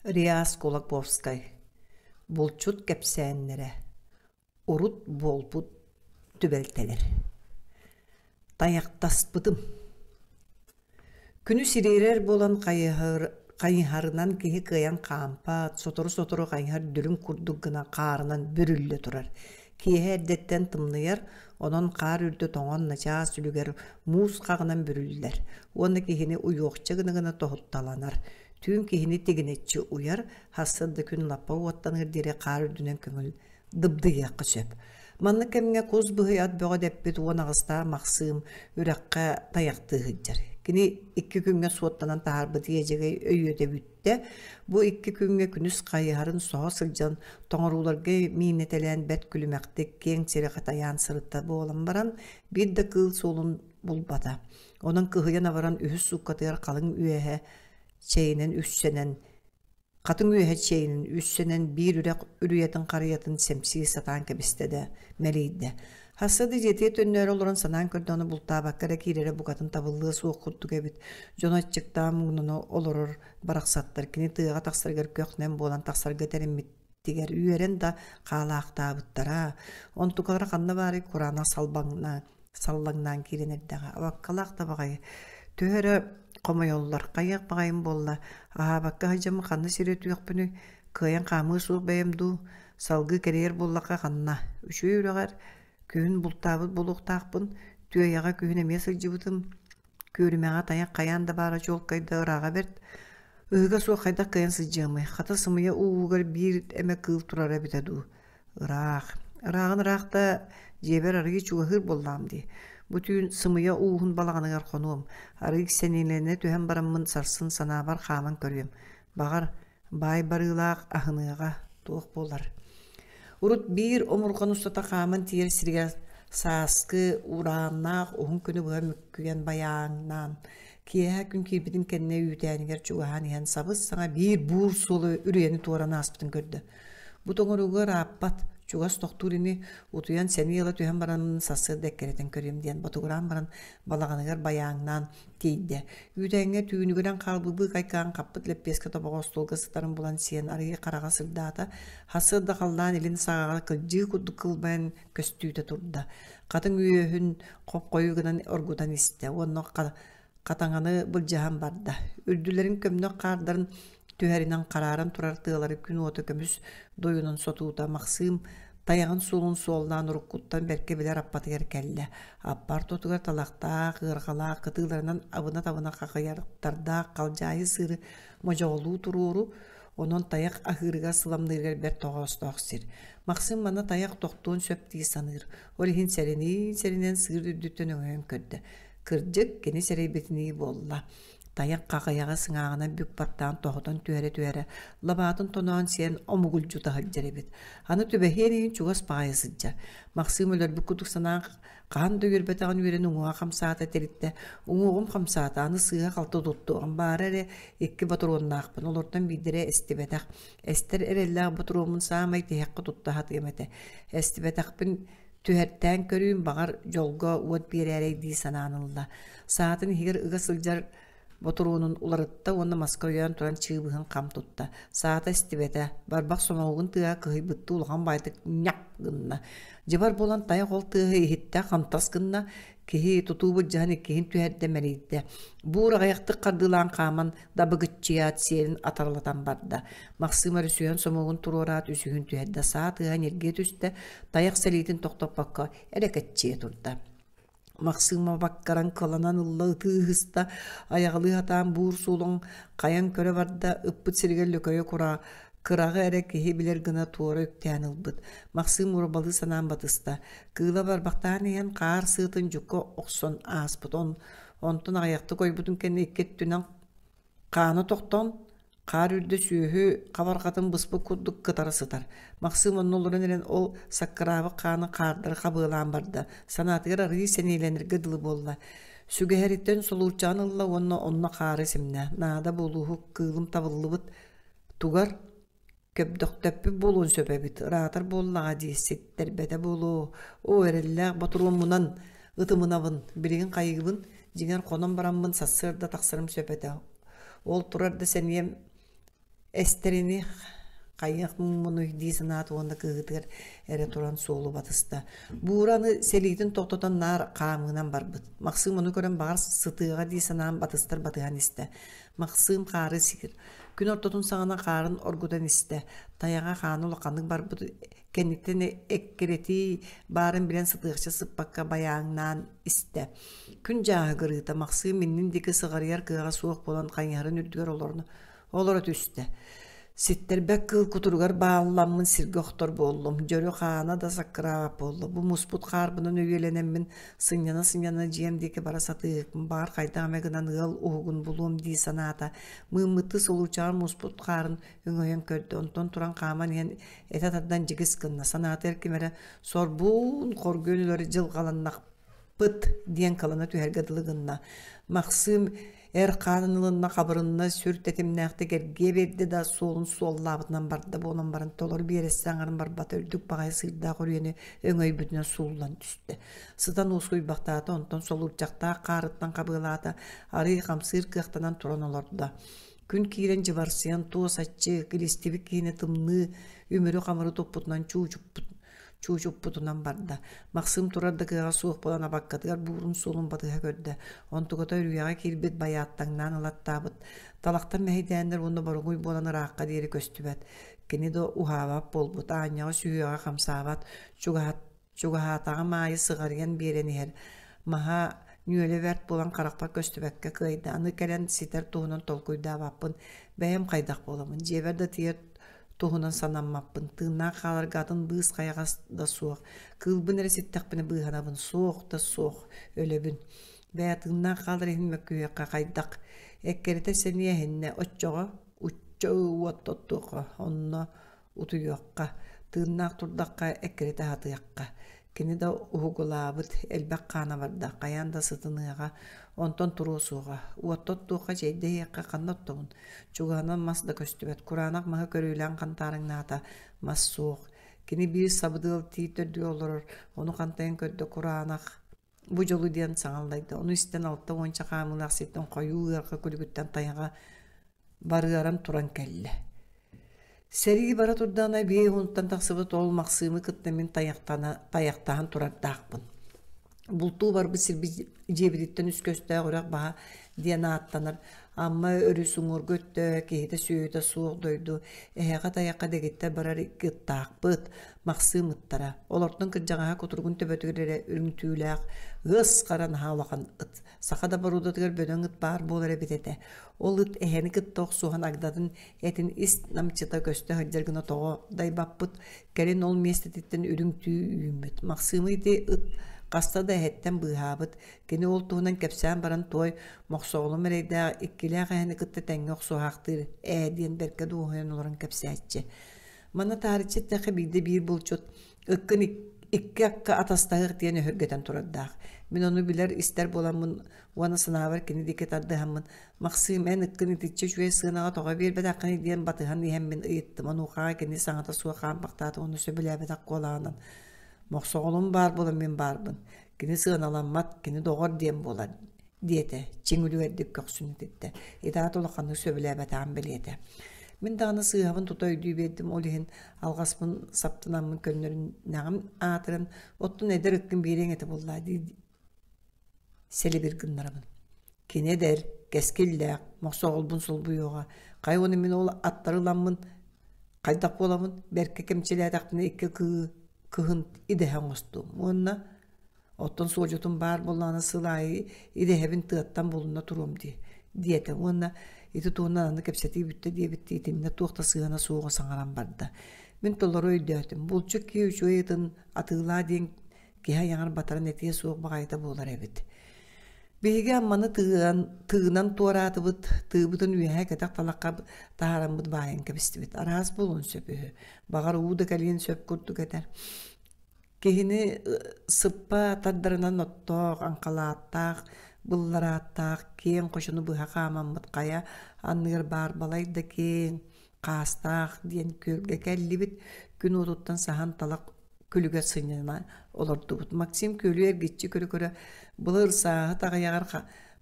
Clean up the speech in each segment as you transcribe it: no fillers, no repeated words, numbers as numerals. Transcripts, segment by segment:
Реас Кулаковскай Булчут кэпсээннэрэ Урут буолбут түбэлтэлэр Тайахтаспытым Күнүс ириэрэр буолан хайыһарынан киһи кыайан хаампат, сотору-сотору хайыһар дүлүҥ курдук гына хаарынан бүрүллэ турар. Киэһэ эрдэттэн тымныйар, онон хаар үрдэ тоҥон начаас үлүгэр муус хаҕынан бүрүллэр уонна киһини уйуохча гына-гына тоһутталанар. Түүн киһини тигинэччи уйар, сарсыарда күн лаппа уоттаныар диэри хаар үрдүнэн көҥүл дыбдыйыахха сөп. Маннык кэмҥэ кус быһый ат бөҕө дэппит 18-таах Махсыым үрэххэ тайахтыы сылдьар. Кини икки күҥҥэ суоттанан таһаарбыт иэдьэгэй өйүөтэ бүттэ. Бу икки күҥҥэ күнүс хайыһарын соһо сылдьан тоҥорууларга мииннэтэлээн бэрт күлүмэхтик киэҥ сири хатайаан сырытта буолан баран биир да кыыл суолун булбата. Онон кыһыйан-абаран үһүс сууккатыгар халыҥ үөһэ чэйинэн үссэнэн хатыҥ үөһэ чэйинэн үссэнэн биир үрэх үрүйэтин харыйатын сэмсии сатаан кэбистэ да мэлийдэ. Хаста да дьиэтигэр төннөөрү олорон санаан көрдөҕүнэ бултаабакка эрэ киирэрэ букатын табыллыа суох курдук эбит. Дьоно аччыктаан муҥнана олорор барахсаттар кини тыаҕа тахсарыгар көх-нэм буолан тахсарга тэриммит тигэр үөрэн да хаалаахтаабыттара. Онтукалара ханна баарый кураанах салбаҥнаан саллаҥнаан киирэн эрдэҕэ. Абаккалаах да баҕайы. Төһө эрэ хомойоллор, хайыах баҕайым буолла, аһаабакка сылдьаммын ханна сири өтүөхпүнүй, кыайан хаамыы суох бэйэм дуу, салгыы кэрийэр буоллахха ханна? Үчүгэй үрэҕэр күһүн бултаабыт буолуохтаахпын, түөйэҕэ күһүн эмиэ сылдьыбытым, Күөрүмэҕэ тайах хайаан да баара чуолкайда ырааҕа бэрт. Ыһыга суох хайдах кыайан сылдьыамый, хата сымыйа уугугар биир эмэ кыыл турара эбитэ дуу. Ыраах. Ырааҕын ыраах да, дьиэбэр арыый чугаһыыр буоллаҕым дии. Бу түүн сымыйа ууһун балаҕаныгар хонуом, арыый сэниэлэнэ түһэн бараммын сарсын санаабар хааман көрүөм. Баҕар, баай барыылаах аһыныаҕа туох буолар. Урут биир омурҕан устата хааман тиийэр сиригэр сааскы урааннаах уһун күнү быһа мүккүйэн байааҥнаан, киэһэ күн киирбитин кэннэ үүтээнигэр чугаһаан иһэн сабыс-саҥа биир буур суолу үрүйэни туоран ааспытын көрдө. Бу тоҥорууга ырааппат, чугас тохтуур ини, утуйан сэниэ ыла түһэн баран сарсыарда эккирэтэн көрүөм диэн ботугураан баран балаҕаныгар байааҥнаан тиийдэ. Үүтээҥҥэ түүнүгүрэн хаалбыт быыкайкаан хаппыт лэппиэскэ тобоҕо остуолга сытарын булан сиэн арыый хараҕа сырдаата, сарсыарда халлаан илин саҕаҕа кырдьыы курдук кылбайан көстүүтэ турда. Хатыҥ үөһүн хоп-хойуу гынан оргутан истэ уонна хатаҥаны былдьаһан барда. Үрдүлэрин көмнөх хаардарын түһэринэн харааран турар тыалары күн уота көмүс дуйунан сотуута Махсыым тайаҕын суолун суоллаан уруккуттан бэркэ билэр аппатыгар кэллэ. Аппа ортотугар талахтаах, ыарҕалаах, кытыыларынан абына-табына хахыйардардаах халдьаайы сыыры модьоҕолуу туруору, онон тайах аһыырыгар сыламныырыгар бэрт тоҕоостоох сир. Махсыым манна тайах тохтуон сөп дии саныыр. Ол иһин сэрэнии-сэрэнэн сыыр үрдүттэн өҥөйөн көрдө. Кырдьык, кини сэрэйбитинии буолла. Тайах хахыйаҕа сыҥааҕынан бүк баттаан тоһутан түһэрэ-түһэрэ, лабаатын тоноон сиэн омугулдьута сылдьар эбит. Аны түбэһиэн иһин чугас баҕайы сылдьар. Махсыым өлөрбүт курдук санаан хаһан да үөрбэтэҕин үөрэн уҥуоҕа хамсаата тириттэ. Уҥуоҕум хамсаата, аны сыыһа-халты туттуоҕум баара эрэ икки ботуруоннаахпын, олортон биирдэрэ эстибэтэх. Эстэр эрэллээх ботуруоммун саамай тиһэххэ тутта сатыам этэ. Эстибэтэхпин түһэртээн көрүүм, баҕар, дьолго уот биэрээрэй дии санаан ылла. Саатын иһигэр ыга сылдьар ботуруонун уларытта уонна маска өйөөн туран чыыбыһын хам тутта. Саата истибэтэ, барбах сомоҕугун тыаһа кыһыйбыттыы улахан баайдык ньап гынна. Дьыбар буолан тайах ол тыаһы иһиттэ, хантас гынна, киһи тутуу былдьаһан иккиһин түһэрдэ мэлийдэ. Буур аҕыйахтык хардыылаан хааман дабыгыччыйаат сиэрин атаралатан барда. Махсыым өрүсүһэн сомоҕун туруораат үсүһүн түһэрдэ, саа тыаһа ньиргийэ түстэ, тайах сэлиитин тохтоппокко эрэкэччийэ турда. Махсыыма баккаран кыланан ылла ытыы ыһыста, айаҕалыы сатаан буур суолун хайан көрө барда, ыппыт сиригэр лөкөйө кура кыраҕы эрэ киһи билэр гына туора үктээн ылбыт. Махсыым уурбалыы санаан батыста. Кыыла барбахтаан иһэн хаар сыатын дьукка охсон ааспыт. Он, онтон аҕыйахтык ойбутун кэннэ икки өттүнэн Хаана тохтон, хаар үрдэ сүөһү хабарҕатын быспыт курдук кытара сытар. Махсыым онно олорон эрэн ол саккыраабыт хааны хаардары хабыалаан барда. Санаатыгар арыый сэниэлэнэргэ дылы буолла. Сүгэһэриттэн солуурчаҕын ылла уонна онно хаары симнэ. Наада буолууһу кыылым табыллыбыт тугар Көбдөхтөппүт буолуон сөп эбит, ыраатар буоллаҕа дии, ситтэрбэтэ буолуо. Оо, эрэллээх ботуруоммунан ытымынабын, билигин хайыыбын, дьиҥэр хонон бараммын сарсыарда тахсарым сөп этэ. Ол турар да сэниэм Эстэрини хайыах муҥмунуй дии санаат уонна кыыһытыгар эрэ туран суолу батыста. Буура аны сэлиитин тохтотон наар хаамыынан барбыт. Махсыым ону көрөн баҕар сытыаҕа дии санаан батыстар батыһан истэ. Махсыым хаары сиир. Күн ортотун саҕана хаарын оргутан истэ. Тайаҕа хааны улаханнык барбыт кэнниттэн эккирэтии баарын билэн сытыахча сыппакка байааҥнаан истэ. Күн дьааһыгырыыта Махсыым иннин диэки сыҕарыйар кыаҕа суох буолан хайыһарын үрдүгэр олорно Олоро түстэ. Ситтэрбэт кыыл кутуругар баалламмын сиргэ охтор буоллум. Дьөрү хаана да саккыраабат буолла. Бу муспут хаарбынан өйүөлэнэммин сынньана-сынньана дьиэм диэки бара сатыыһыкпын. Баҕар хайдах эмэ гынан ыал уһугун булуом дии санаата. Мыыммыттыы солуучаҕар муспут хаарын өҥөйөн көрдө. Онтон туран хааман иһэн этэ тардан дьигис гынна. Санаатыгар ким эрэ сорбуун хоргуйан өлөр дьылҕаланнах Пыт диэн кылана түһэргэ дылы гынна. Махсыым эр хаанын ылынна хабырынна сүр тэтимнээхтик эргийэ биэрдэ да суолун суоллаабытынан барда буолан баран толору биэрэстэ аҥарын барбата үрдүк баҕайы сыырдаах үрүйэни өҥөйбүтүнэн сууллан түстэ. Сытан уоскуйбахтаата онтон солуурчахтаах хаарыттан хабыалаата арыый хамсыыр кыахтанан туран олордо. Күн киирэн дьыбарсыйан туос аччык, илистибит киһини тымныы үмүрү-хамыры туппутунан чуучуппут чуучуппутунан барда. Махсыым турар да кыаҕа суох буолан абаккатыгар буурун суолун батыһа көрдө. Онтуката үрүйэҕэ киирбит байааттаҥнаан ылаттаабыт. Талахтан мэһэйдээннэр уонна боругуй буолан ыраахха диэри көстүбэт. Кини да уһаабат буолбут, аанньаҕа сүһүөҕэ хамсаабат, чугаһат, чугаһаатаҕым аайы сыҕарыйан биэрэн иһэр. Маһа ньүөлэ бэрт буолан харахпар көстүбэккэ кыайда. Аны кэлэн ситэр туһунан толкуйдаабаппын. Бэйэм хайдах буоламмын, дьиэбэр да тиийэр туһунан санаммаппын, тыыннаах хааларга атын быыс-хайаҕас да суох, кыылбын эрэ ситтэхпинэ быыһанабын, суох да суох, өлөбүн. Бээ, тыыннаах хаалар иһин мөккүһүөххэ хайдах? Эккирэтэ сэниэ эһиннэ, оччоҕо учча уот оттуохха, онно утуйуохха, тыыннаах турдахха эккирэтэ аһатыахха. Кини да уһугулаабыт, элбэх хаана барда, хайаан да сытыныаҕа, онтон туруо суоҕа. Уотта оттуохха, чэйдэ иһиэххэ ханна оттобун? Чугаһынан мас да көстүбэт, кураанах маһы көрүүлээн хантаарыҥнаата, мас суох. Кини биир сабыдыал тиит төрдүгэр олорор, ону хантайан көрдө кураанах бу дьолу диэн саҥаллайда. Ону истэн алта уонча хаамыылаах сиртэн хойуу ыарха күлүгүттэн тайаҕа барыаран туран кэллэ. Сэрии бара турдаҕына биэ уһунтан тахсыбыт ол Махсыымы кытта мин тайахтана, тайахтаһан турардаахпын. Бултуу барбыт сирбит дьиэбититтэн үс көстөөх үрэх баһа диэн ааттанар Амма өрүс уҥуоргу өттө киһитэ-сүөһүтэ суох дойду эһэҕэ тайахха дэгиттэр барар икки ыттаахпыт Махсыым ыттара. Олортон кырдьаҕаһа кутуругун төбөтүгэр эрэ үрүҥ түүлээх ыас хара наһаа улахан ыт. Саха да боруодатыгар бөдөҥ ыт баар буолар эбит этэ. Ол ыт эһэни кытта охсуһан агдатын этин ис намчыта көстө сылдьар гына тоҕо дайбаппыт. Кэлин ол миэстэтиттэн үрүҥ түү үүммүт. Махсыымы ити ыт хаста да эһэттэн быыһаабыт. Кини ол туһунан кэпсээн баран туой Мохсоҕолум эрэйдээх иккилээх эһэни кытта тэҥҥэ охсуһаахтыыр ээ диэн бэркэ дуоһуйан олорон кэпсээччи. Манна таарыччы эттэххэ биирдэ биир булчут ыккын икки акка атастаһыах диэн өһүргэтэн турардаах. Мин ону билэр, истэр буоламмын уонна санаабар кини диэки тардыһаммын «Махсыым, эн ыккын итиччэ үчүгэй сыанаҕа тоҕо биэрбэтэххиний?» диэн батыһан иһэммин ыйыттым. Онуохаҕа кини саҥата суох хаампахтаата уонна сөбүлээбэтэх куолаҕынан «Мохсоҕолум баар буолан мин баарбын. Кини сыаналаммат, кини доҕор диэн буолар» диэтэ, чиҥ үлүгэрдик көхсүн этиттэ. Итаат улаханнык сөбүлээбэтэҕин бэлиэтэ. Мин даҕаны сыыһабын тута өйдүү биэрдим, ол иһин алҕаспын саптынаммын көннөрүннэҕим аатыран, оттон эдэр ыккын биэриэҥ этэ буоллаа дии сэлибир гыннарабын. Кини эдэр, кэскиллээх, мохсоҕолбун солбуйуоҕа. Хайа уонна мин ол аттары ыламмын хайдах буолабын, бэркэ кэмчилээтэхпинэ икки кыы кыһын идэһэ оҥостуом уонна Оттон суолдьутум баар буоллаҕына сыл аайы идэһэбин тыаттан булуна туруом дии диэтэ уонна ити туһунан аны кэпсэтии бүттэ диэбиттии итиннэ туох да сыһыана суоҕу саҥаран барда. Мин толору өйдөөтүм. Булчут киһи үчүгэй ытын атыылаа диэн киһи айаҕар батаран этиэ суох баҕайыта буолар эбит. Биһиги Амманы тыынан, тыынан туораатыбыт, тыыбытын үөһэ кэтэх талахха таһаараммыт баайан кэбистибит. Араас буолуон сөп үһү. Баҕар уу да кэлиэн сөп курдук этэр. Киһини сыппа тардарынан оттоох, аҥхалааттаах, былларааттаах киэҥ хочону быһа хаамаммыт хайа анныгар баар балайда киэҥ, хаастаах диэн күөлгэ кэллибит, күн уотуттан саһан талах күлүгэр сынньана олордубут. Максим күөлү эргиччи көрө-көрө былыр сааһыт аҕыйаҕар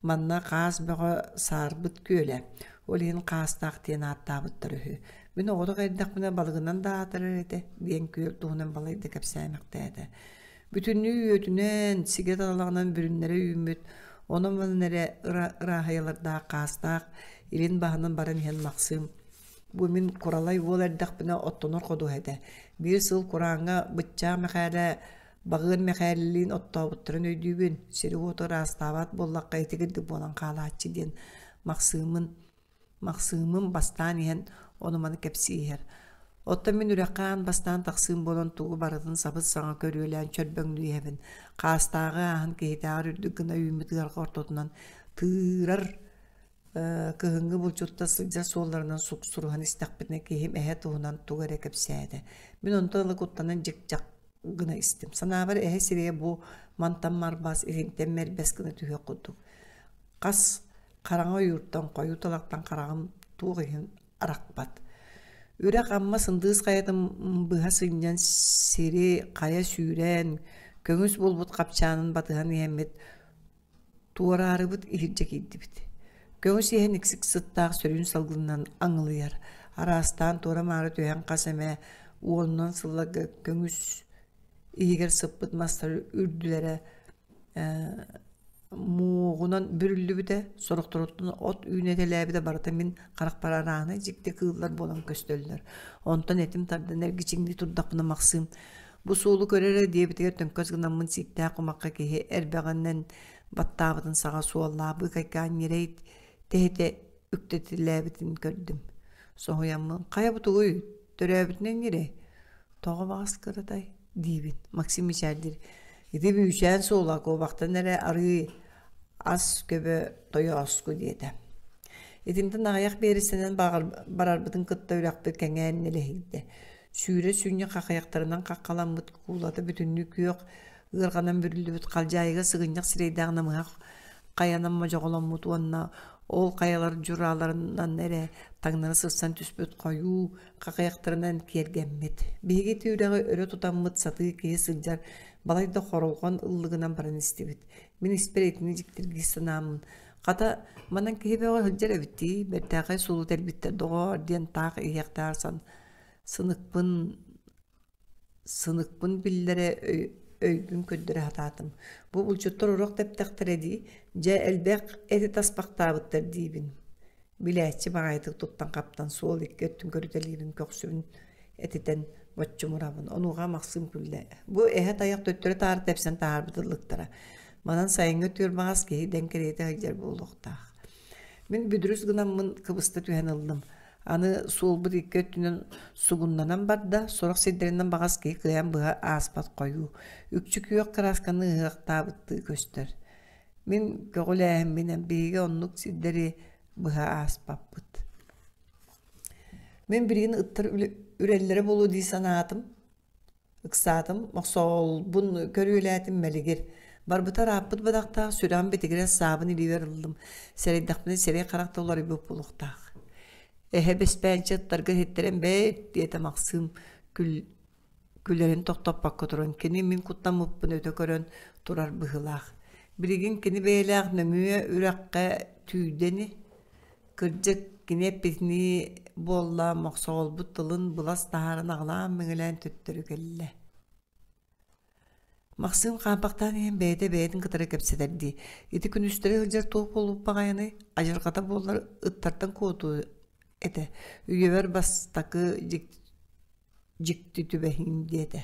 манна хаас бөҕө саарбыт күөлэ. Ол иһин Хаастаах диэн ааттаабыттар үһү. Мин оҕотох эрдэхпинэ балыгынан да аатырар этэ, диэн күөл туһунан балайда кэпсээмэхтээтэ. Бүтүннүү үөтүнэн, сигэ талаҕынан бүрүннэрэ үүммүт, онон-манан эрэ ырааһыйалардаах хаастаах илин баһынан баран иһэн Махсыым Бу мин куралай уол эрдэхпинэ оттонор ходуһа этэ. Биир сыл курааҥҥа Быччаа Мэхээлэ Баҕыан Мэхээлэлиин оттообуттарын өйдүүбүн. Сири-уоту ыраастаабат буоллахха итигирдик буолан хаалааччы диэн Махсыымын Махсыымым бастаан иһэн ону-маны кэпсии иһэр. Оттон мин үрэххэ аан бастаан тахсыым буолан тугу барытын сабыс-саҥа көрүөлээн чөрбөҥнүү иһэбин. Хаастааҕы ааһан киһитээҕэр үрдүк гына үүммүт ыарҕа ортотунан тыырар Кыһыҥҥы булчуттар сылдьар суолларынан суксуруһан истэхпитинэ киһим эһэ туһунан тугу эрэ кэпсээтэ. Мин онтон ыла куттанан дьик-дьах гына истим. Санаабар эһэ сирэйэ бу мантан марбас, илинтэн мэрбэс гына түһүөх курдук. Хас хараҥа ойууртан, хойуу талахтан хараҕым туох иһин арахпат. Үрэх Амма сындыыс хайатын быһа сынньан сири хайа сүүрэн, көҥүс буолбут хапчаанын батыһан иһэммит Туораарыбыт иһирдьэ киирдибит. Көҥүс иһэн иксик сыттаах сөрүүн салгынынан аҥылыйар, араастаан туора-маары түһэн хас эмэ уонунан сылларга көҥүс иһигэр сыппыт мастар үрдүлэрэ муоҕунан бүрүллүбүтэ, сорохторуттан от үүнэтэлээбитэ барыта мин харахпар арааһынай дьикти кыыллар буолан көстөллөр. Онтон этим тардан эргичиҥнии турдахпына Махсыым Бу суолу көр эрэ диэбитигэр төҥкөс гынаммын сииктээх кумахха киһи эрбэҕинэн баттаабытын саҕа суоллаах быыкайкаан ньирэй тэһитэ үктэтилээбитин көрдүм. Соһуйаммын «Хайа бу тугуй? Төрөөбүтүнэн ньирэй? Тоҕо баҕас кыратай?» диибин. Максим мичээрдиир «Ити бүүчээн суола куобахтан эрэ арыы ас көбө тойооску» диэтэ. Итинтэн аҕыйах биэрэстэнэн барарбытын кытта үрэхпит кэҥээн нэлэһийдэ. Сүүрэ сүнньэ хахайахтарынан хаххаламмыт куулата бүтүннүү күөх ыарҕанан бүрүллүбүт халдьаайыга сыгынньах сирэйдээх намыһах хайанан модьоҕоломмут уонна ол хайалар дьурааларынан эрэ таҥнары сырсан түспүт хойуу хахайахтарынан киэргэммит. Биһиги ити үрэҕи өрө тутаммыт сатыы киһи сылдьар балайда хоролҕон ыллыгынан баран истибит. Мин испэр итини дьиктиргии санааммын Хата, манан киһи бөҕө сылдьар эбит дии, бэртээхэй суолу тэлбиттэр доҕоор диэн таах иһиэхтээх сыныкпын сыныкпын биллэрэ өйбүн көрдөрө сатаатым. Бу булчуттар орох тэптэхтэрэ дии, дьэ элбэх эти таспахтаабыттар диибин. Билээччи баҕайытык туттан-хаптан суол икки өттүн көрүтэлиирин көхсүбүн этитэн боччумурабын. Онуоха Махсыым күллэ. Бу эһэ тайах төттөрү-таары тэпсэн таһаарбыт ыллыктара. Манан сайыҥҥы түөрмэҕэс киһи дэҥ кэриэтэ сылдьар буолуохтаах. Мин бүдүрүс гынаммын кыбыста түһэн ыллым. Аны суолбут икки өттүнэн сугуннанан барда, сорох сирдэринэн баҕас киһи кыайан быһа ааспат хойуу, үкчү күөх кыраасканы ыһыахтаабыттыы көстөр. Мин көҕүлээһимминэн биһиги оннук сирдэри быһа ааспаппыт. Мин билигин ыттар үрэллэрэ буолуо дии санаатым. Ыксаатым, мохсоҕолбун көрүөлээтим мэлигир. Барбыта ырааппыт бадахтаах, сүрэҕим битигирэс саабын илиибэр ыллым. Сэрэйдэхпинэ сирэй-харах да уларыйбыт буолуохтаах. Эһэ бэспээнчэ ыттарга иһиттэрэн бэйт диэтэ Махсыым күл күлэрин тохтоппокко туран, кини мин куттаммыппын өтө көрөн турар быһыылаах. Билигин кини бэйэлээх нөҥүө үрэххэ түүдэ ини. Кырдьык, кини эппитинии буолла, мохсоҕолбут тылын былас таһааран аҕылаан-мэҥилээн төттөрү кэллэ. Махсыым хаампахтаан иһэн бэйэтэ бэйэтин кытары кэпсэтэрдии, ити күнүстэри сылдьар туох буолбут баҕайыный, адьырҕата буоллар ыттартан куотуо этэ, үйэбэр бастакы дьикти түбэһиим диэтэ.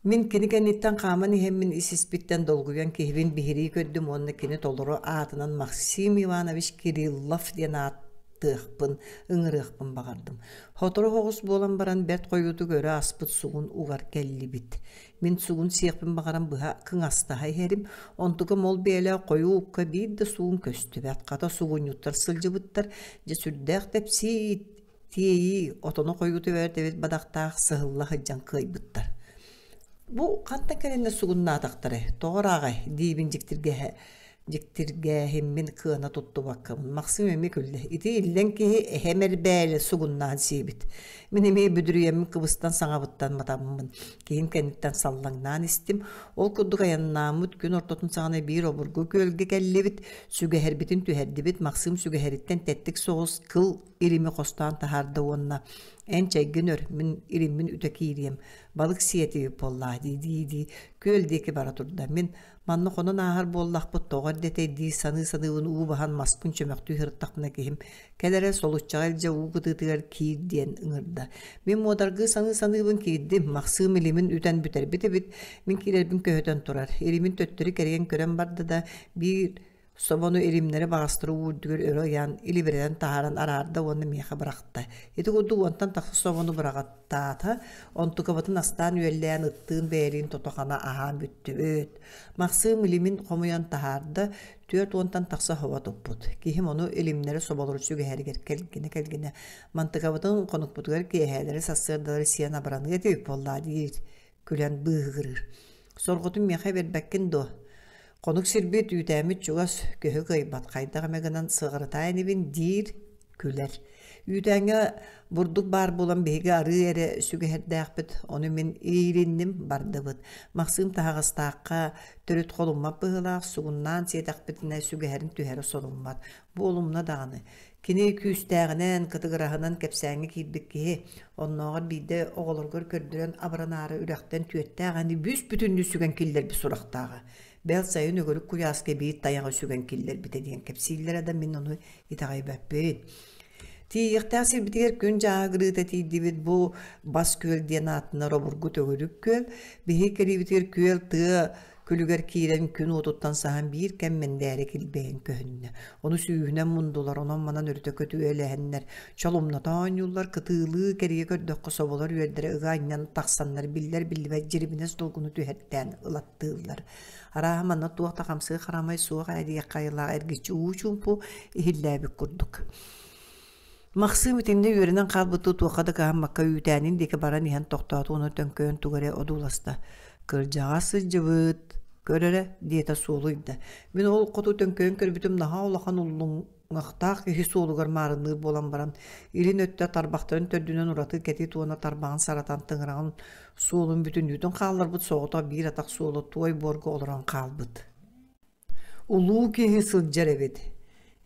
Мин кини кэнниттэн хааман иһэммин ис-испиттэн долгуйан киһибин биһирии көрдүм уонна кини толору аатынан Максим Иванович Кириллов диэн ааттыахпын, ыҥырыахпын баҕардым. Сотору соҕус буолан баран бэрт хойуутук өрө аспыт сугун угар кэллибит. Мин сугун сиэхпин баҕаран быһа кыҥастаһа иһэрим, онтукам ол бэйэлээх хойуу укка биир да сугун көстүбэт, хата сугунньуттар сылдьыбыттар, дьэ сүрдээх тэпсии тиэйии отону хойууту эбит бадахтаах сыһылла сылдьан кыайбыттар. Бу хантан кэлэннэр сугуннаатахтарай, тоҕо ырааҕай диибин дьиктиргэһэ. Дьиктиргээһиммин кыана туттубаккабын Махсым эмиэ күллэ. Ити иллэҥ киһи эһэм эрбээли сугуннаан сиэбит. Мин эмиэ бүдүрүйэммин кыбыстан саҥабыттан матаммын. Киһим кэнниттэн саллаҥнаан истим. Ол курдук айаннааммыт күн ортотун саҕана биир обургу күөлгэ кэллибит. Сүгэһэрбитин түһэрдибит. Махсым сүгэһэриттэн тэттик соҕус кыл илими хостоон таһаарда уонна «Эн чэйгин өр, мин илиммин үтэ киириэм, балык сиэтибит буоллаа» дии-дии күөл диэки бара турда. Мин Манна хонон ааһар буоллахпыт тоҕо эрдэтэй дии саныы-саныыбын уу баһан маспын чөмөхтүү сырыттахпына киһим кэл эрэ солуччаҕа илдьэ уу кытыытыгар киир диэн ыҥырда. Мин муодаргыы саныы-саныыбын киирдим, Махсыым илимин үтэн бүтэрбит эбит, мин киирэрбин көһүтэн турар. Илимин төттөрү кэрийэн көрөн барда да биир Собону илимнэри баҕастары уу үрдүгэр өрө ыйаан, илибирэтэн таһааран араарда уонна миэхэ бырахта. Ити курдук уонтан тахса собону быраҕаттаата, онтукабытын астаан үөллээн ыттыын бэйэлиин тото-хана аһаан бүттүбүт. Махсыым илимин хомуйан таһаарда, 40-тан тахса собо туппут. Киһим ону илимнэри соболору сүгэһэригэр кэлгинэ-кэлгинэ мантыкабытын хонукпутугар киэһээлэри сарсыардалары сиэн абыраныа этибит буоллаа диир, күлэн быыһыгырыыр. Сорҕотун миэхэ биэрбэккин дуо? Хонук сирбит, үүтээммит чугас, көһү кыайбат, хайдах эмэ гынан сыҕарытаа инибин диир, күлэр. Үүтээҥҥэ бурдук баар буолан биһиги арыы эрэ сүгэһэрдээхпит, ону мин иилинним, бардыбыт. Махсыым таһаҕастаахха төрүт холуммат быһыылаах, сугуннаан сиэтэхпитинэ сүгэһэрин түһэрэ соруммат. Буолумна даҕаны. Кини күүстээҕинэн, кытыгыраһынан кэпсээҥҥэ киирбит киһи, оннооҕор биирдэ оҕолоругар көрдөрөн абыранаары үрэхтэн түөттээх ини бүүс-бүтүннүү сүгэн киллэрбит сурахтааҕа. Бэл сайын өгөрүк куйааска биир тайаҕы сүгэн киллэрбитэ диэн кэпсииллэрэ да мин ону итэҕэйбэппин. Тиийиэхтээх сирбитигэр күн дьааһыгырыыта тиийдибит бу Бас күөл диэн ааттанар обургу төгүрүк күөл. Биһиги кэлиибитигэр күөл тыа Күлүгэр киирэн күн уотуттан саһан биир кэм мэндээрэ килбэйэн көһүннэ. Ону сүүһүнэн мундулар, онон-манан өрүтэ көтүөлэһэннэр, чолумната оонньууллар, кытыылыы кэрийэ көрдөххө соболор үөрдэрэ ыга анньан тахсаннар биллэр-биллибэт дьирибинэс долгуну түһэртээн ылаттыыллар. Арааһа манна туох да хамсыы-харамай суох ээ диэххэ айылаах эргиччи уу чуумпу иһиллээбит курдук. Махсыым итиннэ үөрэнэн хаалбыттыы туохха да кыһаммакка үүтээнин диэки баран иһэн тохтоото уонна төҥкөйөн тугу эрэ одууласта. «Кырдьаҕас сылдьыбыт, көр эрэ» диэтэ суолу ыйда. Мин ол хоту төҥкөйөн көрбүтүм наһаа улахан уллуҥахтаах киһи суолугар маарынныыр буолан баран, илин өттө тарбахтарын төрдүнэн ураты кэтит уонна тарбаҕын саратан тыҥыраҕын суолун бүтүннүүтүн хаалларбыт соҕотох биир атах суола туой буорга олорон хаалбыт. Улуу киһи сылдьар эбит,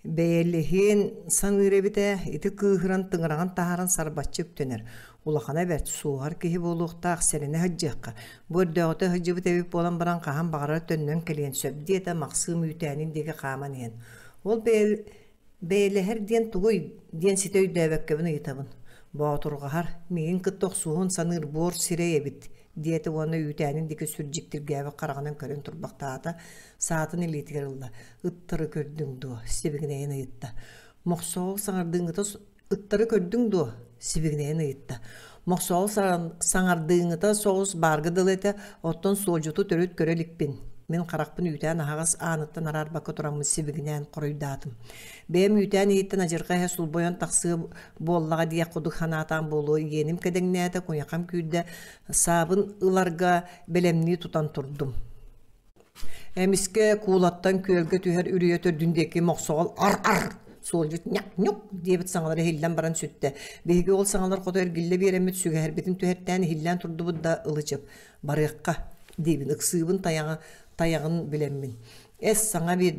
бэйэлэһиэн саныыр эбит ээ, ити кыыһыран тыҥыраҕын таһааран сарбаччы үктэнэр, улахана бэрт, суоһар киһи буолуохтаах сэрэнэ сылдьыахха, бу өрдөөҕүтэ сылдьыбыт эбит буолан баран хаһан баҕарар төннөн кэлиэн сөп диэтэ Махсыым үүтээнин диэки хааман иһэн. Ол Бэйэлэһэр диэн тугуй диэн ситэ өйдөөбөккөбүн ыйытабын. Боотурҕаһар, миигин кытта охсуһун саныыр буор сирэй эбит, диэтэ уонна үүтээнин диэки сүр дьиктиргээбит хараҕынан көрөн турбахтаата, саатын илиитигэр ылла. Ыттары көрдүҥ дуо? сибигинэйэн ыйытта. Мохсоҕол саҥардыыҥҥыта Ыттары көрдүҥ дуо? сибигинэйэн ыйытта. Мохсоҕол саҥардыыҥҥыта соҕус баарга дылы этэ, оттон суолдьуту төрүт көрө иликпин. Мин харахпын үүтээн аһаҕас ааныттан араарбакка тураммын сибигинээн хоруйдаатым. Бэйэм үүтээн иһиттэн адьырҕа эһэ сулбойон тахсыа буоллаҕа диэх курдук санаатаан буолуо иэним кэдэҥнээтэ, куйахам күүрдэ, саабын ыларга бэлэмнии тутан турдум. Эмискэ куулаттан күөлгэ түһэр үрүйэ төрдүн диэки мохсоҕол ар-ар суолдьут ньак-ньук диэбит саҥалара иһиллэн баран сүттэ. Биһиги ол саҥалар хоту эргиллэ биэрэммит сүгэһэрбитин түһэртээн иһиллээн турдубут да ылычып барыахха диибин ыксыыбын тайаҕы тайаҕын билэммин. Эс саҥа биэр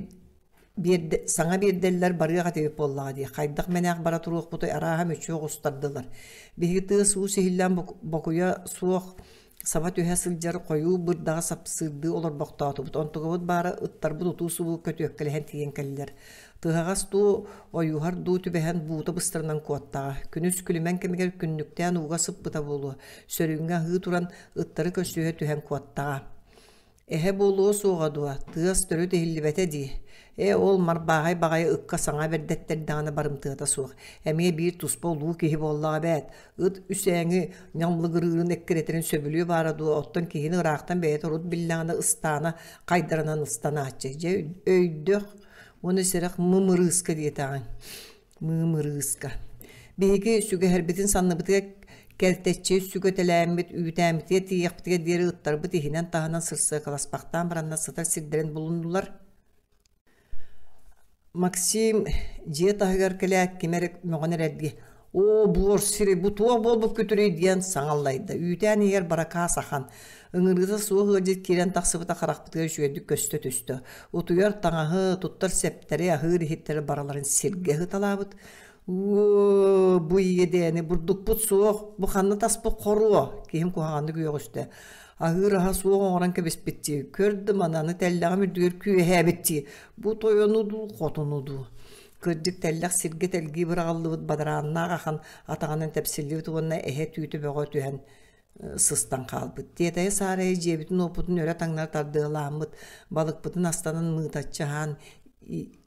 биэрдэ саҥа биэрдэллэр барыах этибит буоллаҕа дии хайдах мэнээх бара туруохпутуй арааһа мүччү оҕустардылар. Биһиги тыас-уус иһиллээн бокуйа суох Саба түһэ сылдьар хойуу бырдаҕы сапсыырдыы олорбохтоотубут, онтукабыт баара ыттарбыт утуу-субуу көтүөккэлэһэн тиийэн кэллилэр. Тыһаҕас дуу, ойууһар дуу түбэһэн буута быстарынан куоттаҕа. Күнүс күлүмэн кэмигэр күннүктээн ууга сыппыта буолуо, сөрүүҥҥэ аһыы туран ыттары көрсүһэ түһэн куоттаҕа. Эһэ буолуо суоҕа дуо, тыас төрүт иһиллибэтэ дии. Ээ, ол марбааһай баҕайы ыкка саҥа бэрдэттэрдэҕинэ барымтыата суох. Эмиэ биир туспа улуу киһи буоллаҕа эбээт. Ыт үсээҥи ньамлыгырыырын эккирэтэрин сөбүлүө баара дуо, оттон киһини ыраахтан бэйэтэ урут биллэҕинэ ыстаана хайдарынан ыстанааччы. Дьэ, өйдөх уонна сэрэх мымырыыска диэтэҕиҥ. Мыымырыыска. Биһиги сүгэһэрбитин санныбытыгар кэлтэччи сүгэтэлээммит үүтээммитигэр тиийиэхпитигэр диэри ыттарбыт иһинэн-таһынан сырсыакаласпахтаан бараннар сытар сирдэрин булуннулар. Максим дьиэ таһыгар кэлээт ким эрэ мөҕөн эрэрдии «Оо, буор сири, бу туох буолбут күтүрүй?» диэн саҥаллайда. Үүтээн иһигэр баракаас ахан. Ыҥырыыта суох ыалдьыт киирэн тахсыбыта харахпытыгар үчүгэйдик көстө түстэ. Утуйар таҥаһы, туттар сэптэри, аһыыр иһиттэри барыларын сиргэ ыһыталаабыт. «Уо, бу иэдээни бурдукпут суох, бу ханна таспыт хоруо?» Киһим куһаҕаннык үөҕүстэ. Аһыыр аһа суох оҥорон кэбиспит дии. Көр да мананы тэллэҕим үрдүгэр күөһээбит дии. Бу тойону дуу, хотуну дуу. Кырдьык тэллэх сиргэ тэлгии быраҕыллыбыт бадарааннаах ахан атаҕынан тэпсиллибит уонна эһэ түүтэ бөҕө түһэн сыстан хаалбыт. Тиэтэйэ-саарайа дьиэбитин-уоппутун өрө таҥнары тардыалааммыт, балыкпытын астанан мыытаччы аһаан,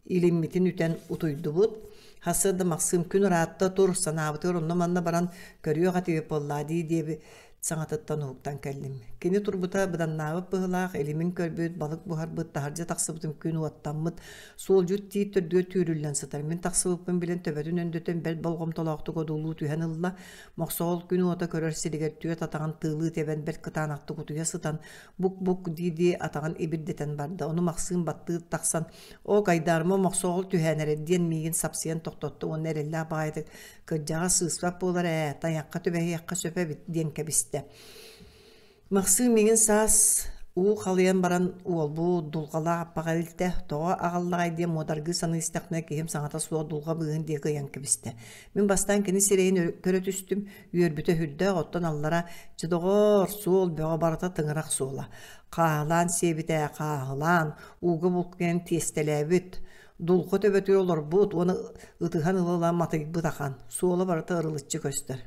илиммитин үтэн утуйдубут. Сарсыарда Махсыым күн ыраатта тур, санаабытыгар онно-манна баран көрүөх этибит буоллаа дии диэби саҥатыттан уһуктан кэллим. Кини турбута быданнаабыт быһыылаах, илимин көрбүт, балык буһарбыт, таһырдьа тахсыбытым күн уоттаммыт, суолдьут тиит төрдүгэр түүрүллэн сытар. Мин тахсыбыппын билэн төбөтүн өндөтөн бэрт болҕомтолоохтук одуулуу түһэн ылла. Мохсоҕол күн уота көрөр сиригэр түөрт атаҕын тыылыы тэбэн бэрт кытаанахтык утуйа сытан, бук-бук дии-дии атаҕын ибирдэтэн барда. Ону Махсыым баттыы тахсан, «Оо, Кайдаарма Мохсоҕол түһээн эрэр» диэн миигин сапсыйан тохтотто уонна эрэллээх баҕайытык «Кырдьаҕас сыыспат буолар ээ, тайахха түбэһиэххэ сөп эбит» диэн кэбистэ. Махсыым миигин саас уу халыйан баран уолбут дулҕалаах аппаҕа илтэ, тоҕо аҕаллаҕай диэн муодаргыы саныы истэхпинэ киһим саҥата суох дулҕа быыһын диэки ыйан кэбистэ. Мин бастаан кини сирэйин көрө түстүм, үөрбүтэ сүрдээх, оттон аллара «Чэ доҕоор, суол бөҕө барыта тыҥырах суола. Хааһылаан сиэбитэ, хааһылаан, ууга булкуйан тиэстэлээбит, дулҕа төбөтүгэр олорбут уонна ытыһан ыла-ыла матыйбыт ахан, суола барыта ырылыччы көстөр.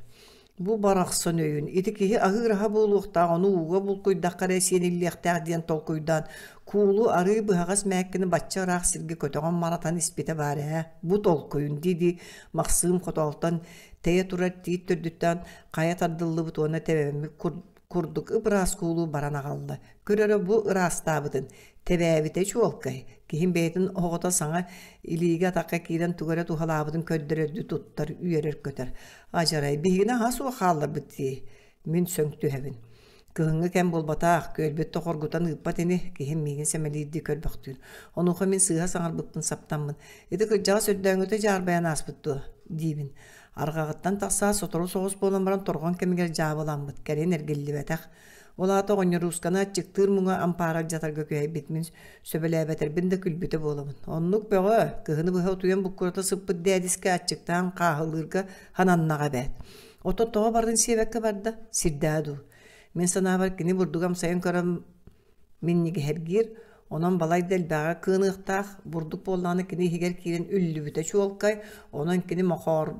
Бу барахсан өйүн ити киһи аһыыр аһа буолуохтаах, ону ууга булкуйдахха эрэ сиэниллиэхтээх диэн толкуйдаан, куулу арыы быһаҕас мээккини бачча ыраах сиргэ көтөҕөн маратан испитэ баар ээ, бу толкуйун дии-дии Махсыым хотоолтон тэйэ турар тиит төрдүттэн хайа тардыллыбыт уонна тэбэммит курдук ып-ыраас куулу баран аҕалла. Көр эрэ бу ыраастаабытын, тэбээбитэ чуолкай. Киһим бэйэтин оҕото саҥа илиигэ-атахха киирэн тугу эрэ туһалаабытын көрдөрөрдүү туттар, үөрэр-көтөр. Адьарай, биһигини аһа суох хаалларбыт дии. Мин сөҥ түһэбин. Кыһыҥҥы кэм буолбатах, күөлбүт да хоргутан ыыппат ини, киһим миигин сэмэлиирдии көрбөхтүүр. Онуоха мин сыыһа саҥарбыппын саптаммын. Ити кырдьаҕас өрдөөҥҥүтэ дьаарбайан ааспыт дуо? диибин. Арҕаҕыттан тахсаат сотору соҕус буолан баран торҕон кэмигэр дьаабыламмыт, кэлин эргиллибэтэх. Ол аата оҕонньоруусканы аччыктыыр муҥа ампаара алдьатарга күһэйбит мин сөбүлээбэтэрбин да күлбүтэ буолабын. Оннук бөҕө, кыһыны быһа утуйан буккурата сыппыт дээдискэ аччыктаан хааһылыырга хананнаҕа эбээт. Ото тоҕо барын сиэбэккэ барда, сирдээ дуу. Мин санаабар кини бурдугу амсайан көрөн минньигэһиргиир, онон балайда элбэҕи кыаныахтаах, бурдук буоллаҕына кини иһигэр киирэн үллүбүтэ чуолкай, онон кини мохоор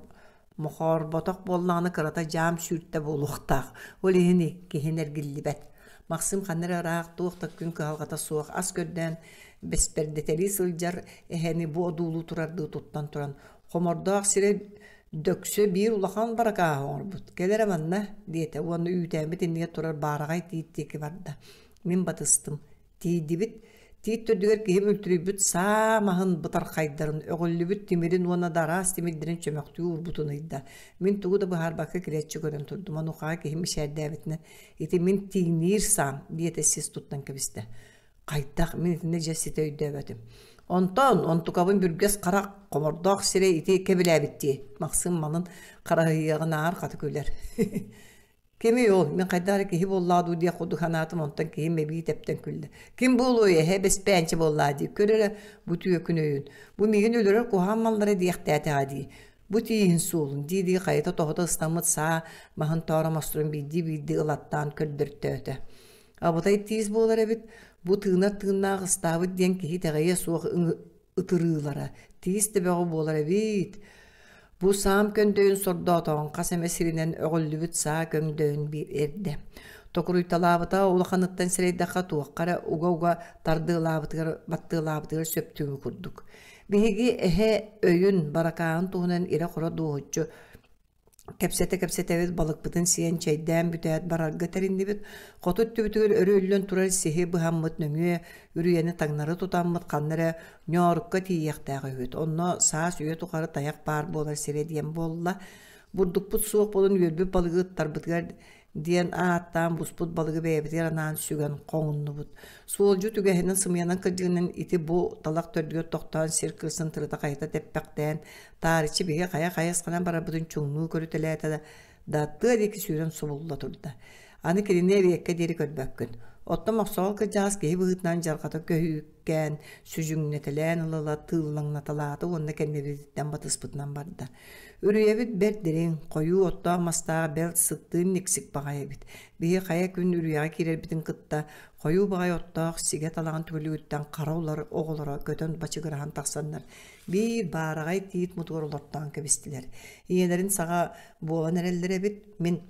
мохоорботох буоллаҕына кырата дьаам сүүртэ буолуохтаах, ол иһин иккиһин эргиллибэт. Максим ханна эрэ ыраах туох да күн кыһалҕата суох ас көрдөөн бэспэрдэтэлии сылдьар эһэни бу одуулуу турардыы туттан туран хомордоох сирэ дөксө биир улахан баракааһы оҥорбут кэл эрэ манна диэтэ уонна үүтээммит иннигэр турар баараҕай тиит диэки барда Мин батыстым. Тиийдибит. Тиит төрдүгэр киһим үлтүрүйбүт саа маһын бытархайдарын, өҕүллүбүт тимирин уонна да араас тимирдэрин чөмөхтүү уурбутун ыйда. Мин тугу да быһаарбакка килэччи көрөн турдум. Онуоха киһим мичээрдээбитинэн «Ити мин тииҥниир саам» диэтэ сис туттан кэбистэ. Хайдах мин итиннэ дьэ ситэ өйдөөбөтүм. Онтон онтукабын бүргэс харах хомордоох сирэй ити кэбилээбит дии. Махсыым малын хараһыйыаҕын аар хаты күлэр. Кимий ол? Мин хайдах эрэ киһи буоллаа дуу диэх курдук санаатым, онтон киһим эбии тэптэн күллэ. Ким буолуой эһэ бэспээнчэ буоллаа дии, көр эрэ бу түөкүн өйүн. Бу миигин өлөрөр куһаҕан маллара диэхтээтэҕэ дии. Бу тииһин суолун дии-дии хайыта тоһута ыстаммыт саа маһын тооромосторун биирдии-биирдии ылаттаан көрдөртөөтө. Абытай тиис буолар эбит, бу тыынар тыыннаах ыстаабыт диэн киһи итэҕэйиэ суох ытырыылара тиис да бөҕө буолар эбит. Бу саам көндөйүн сордоотоҕун хас эмэ сиринэн өҕүллүбүт саа көҥдөйүн биэрдэ. Токуруйталаабыта улаханыттан сэрэйдэххэ туохха эрэ уга-уга тардыалаабытыгар баттыалаабытыгар сөптүүҥү курдук. Биһиги эһэ өйүн, баракааһын туһунан ирэ-хоро дуоһуччу Кэпсэтэ-кэпсэтэбит балыкпытын сиэн, чэйдээн бүтээт барарга тэриннибит. Хоту өттүбүтүгэр өрө үллэн турар сиһи быһаммыт нөҥүө үрүйэни таҥнары тутаммыт ханна эрэ Ньоорукка тиийиэхтээх үһүбүт. Онно саас үйэ тухары тайах баар буолар сирэ диэн буолла. Бурдукпут суох буолан үөрбүт балыгы ыттарбытыгар Диэн ааттаан буспут балыгы бэйэбитигэр анаан сүгэн хоҥуннубут. Суолдьут үгэһинэн сымыйанан кырдьыгынан ити-бу талах төрдүгэр тохтоон сир кырсын тырыта-хайыта тэппэхтээн, таарыччы биһи хайа хайысханан барарбытын чуҥнуу көрүтэлээтэ да, да тыа диэки сүүрэн субулла турда. Аны кинини эбиэккэ диэри көрбөккүн. Оттон Мохсоҕол кырдьаҕас киһи быһыытынан дьарҕата көһүүккээн, сүдьүҥнэтэлээн ыла-ыла тыыллаҥнаталаата уонна кэннибититтэн батыспытынан барда. Үрүйэбит бэрт дириҥ, хойуу оттоох мастаах бэл сыттыын никсик баҕайы эбит. Биһи хайа күн үрүйэҕэ киирэрбитин кытта хойуу баҕайы оттоох сигэ талаҕын түгүлүгүттэн хара улар оҕолоро көтөн бачыгыраһан тахсаннар биир баараҕай тиит мутугар олортоон кэбистилэр. Ийэлэрин саҕа буолан эрэллэр эбит. Мин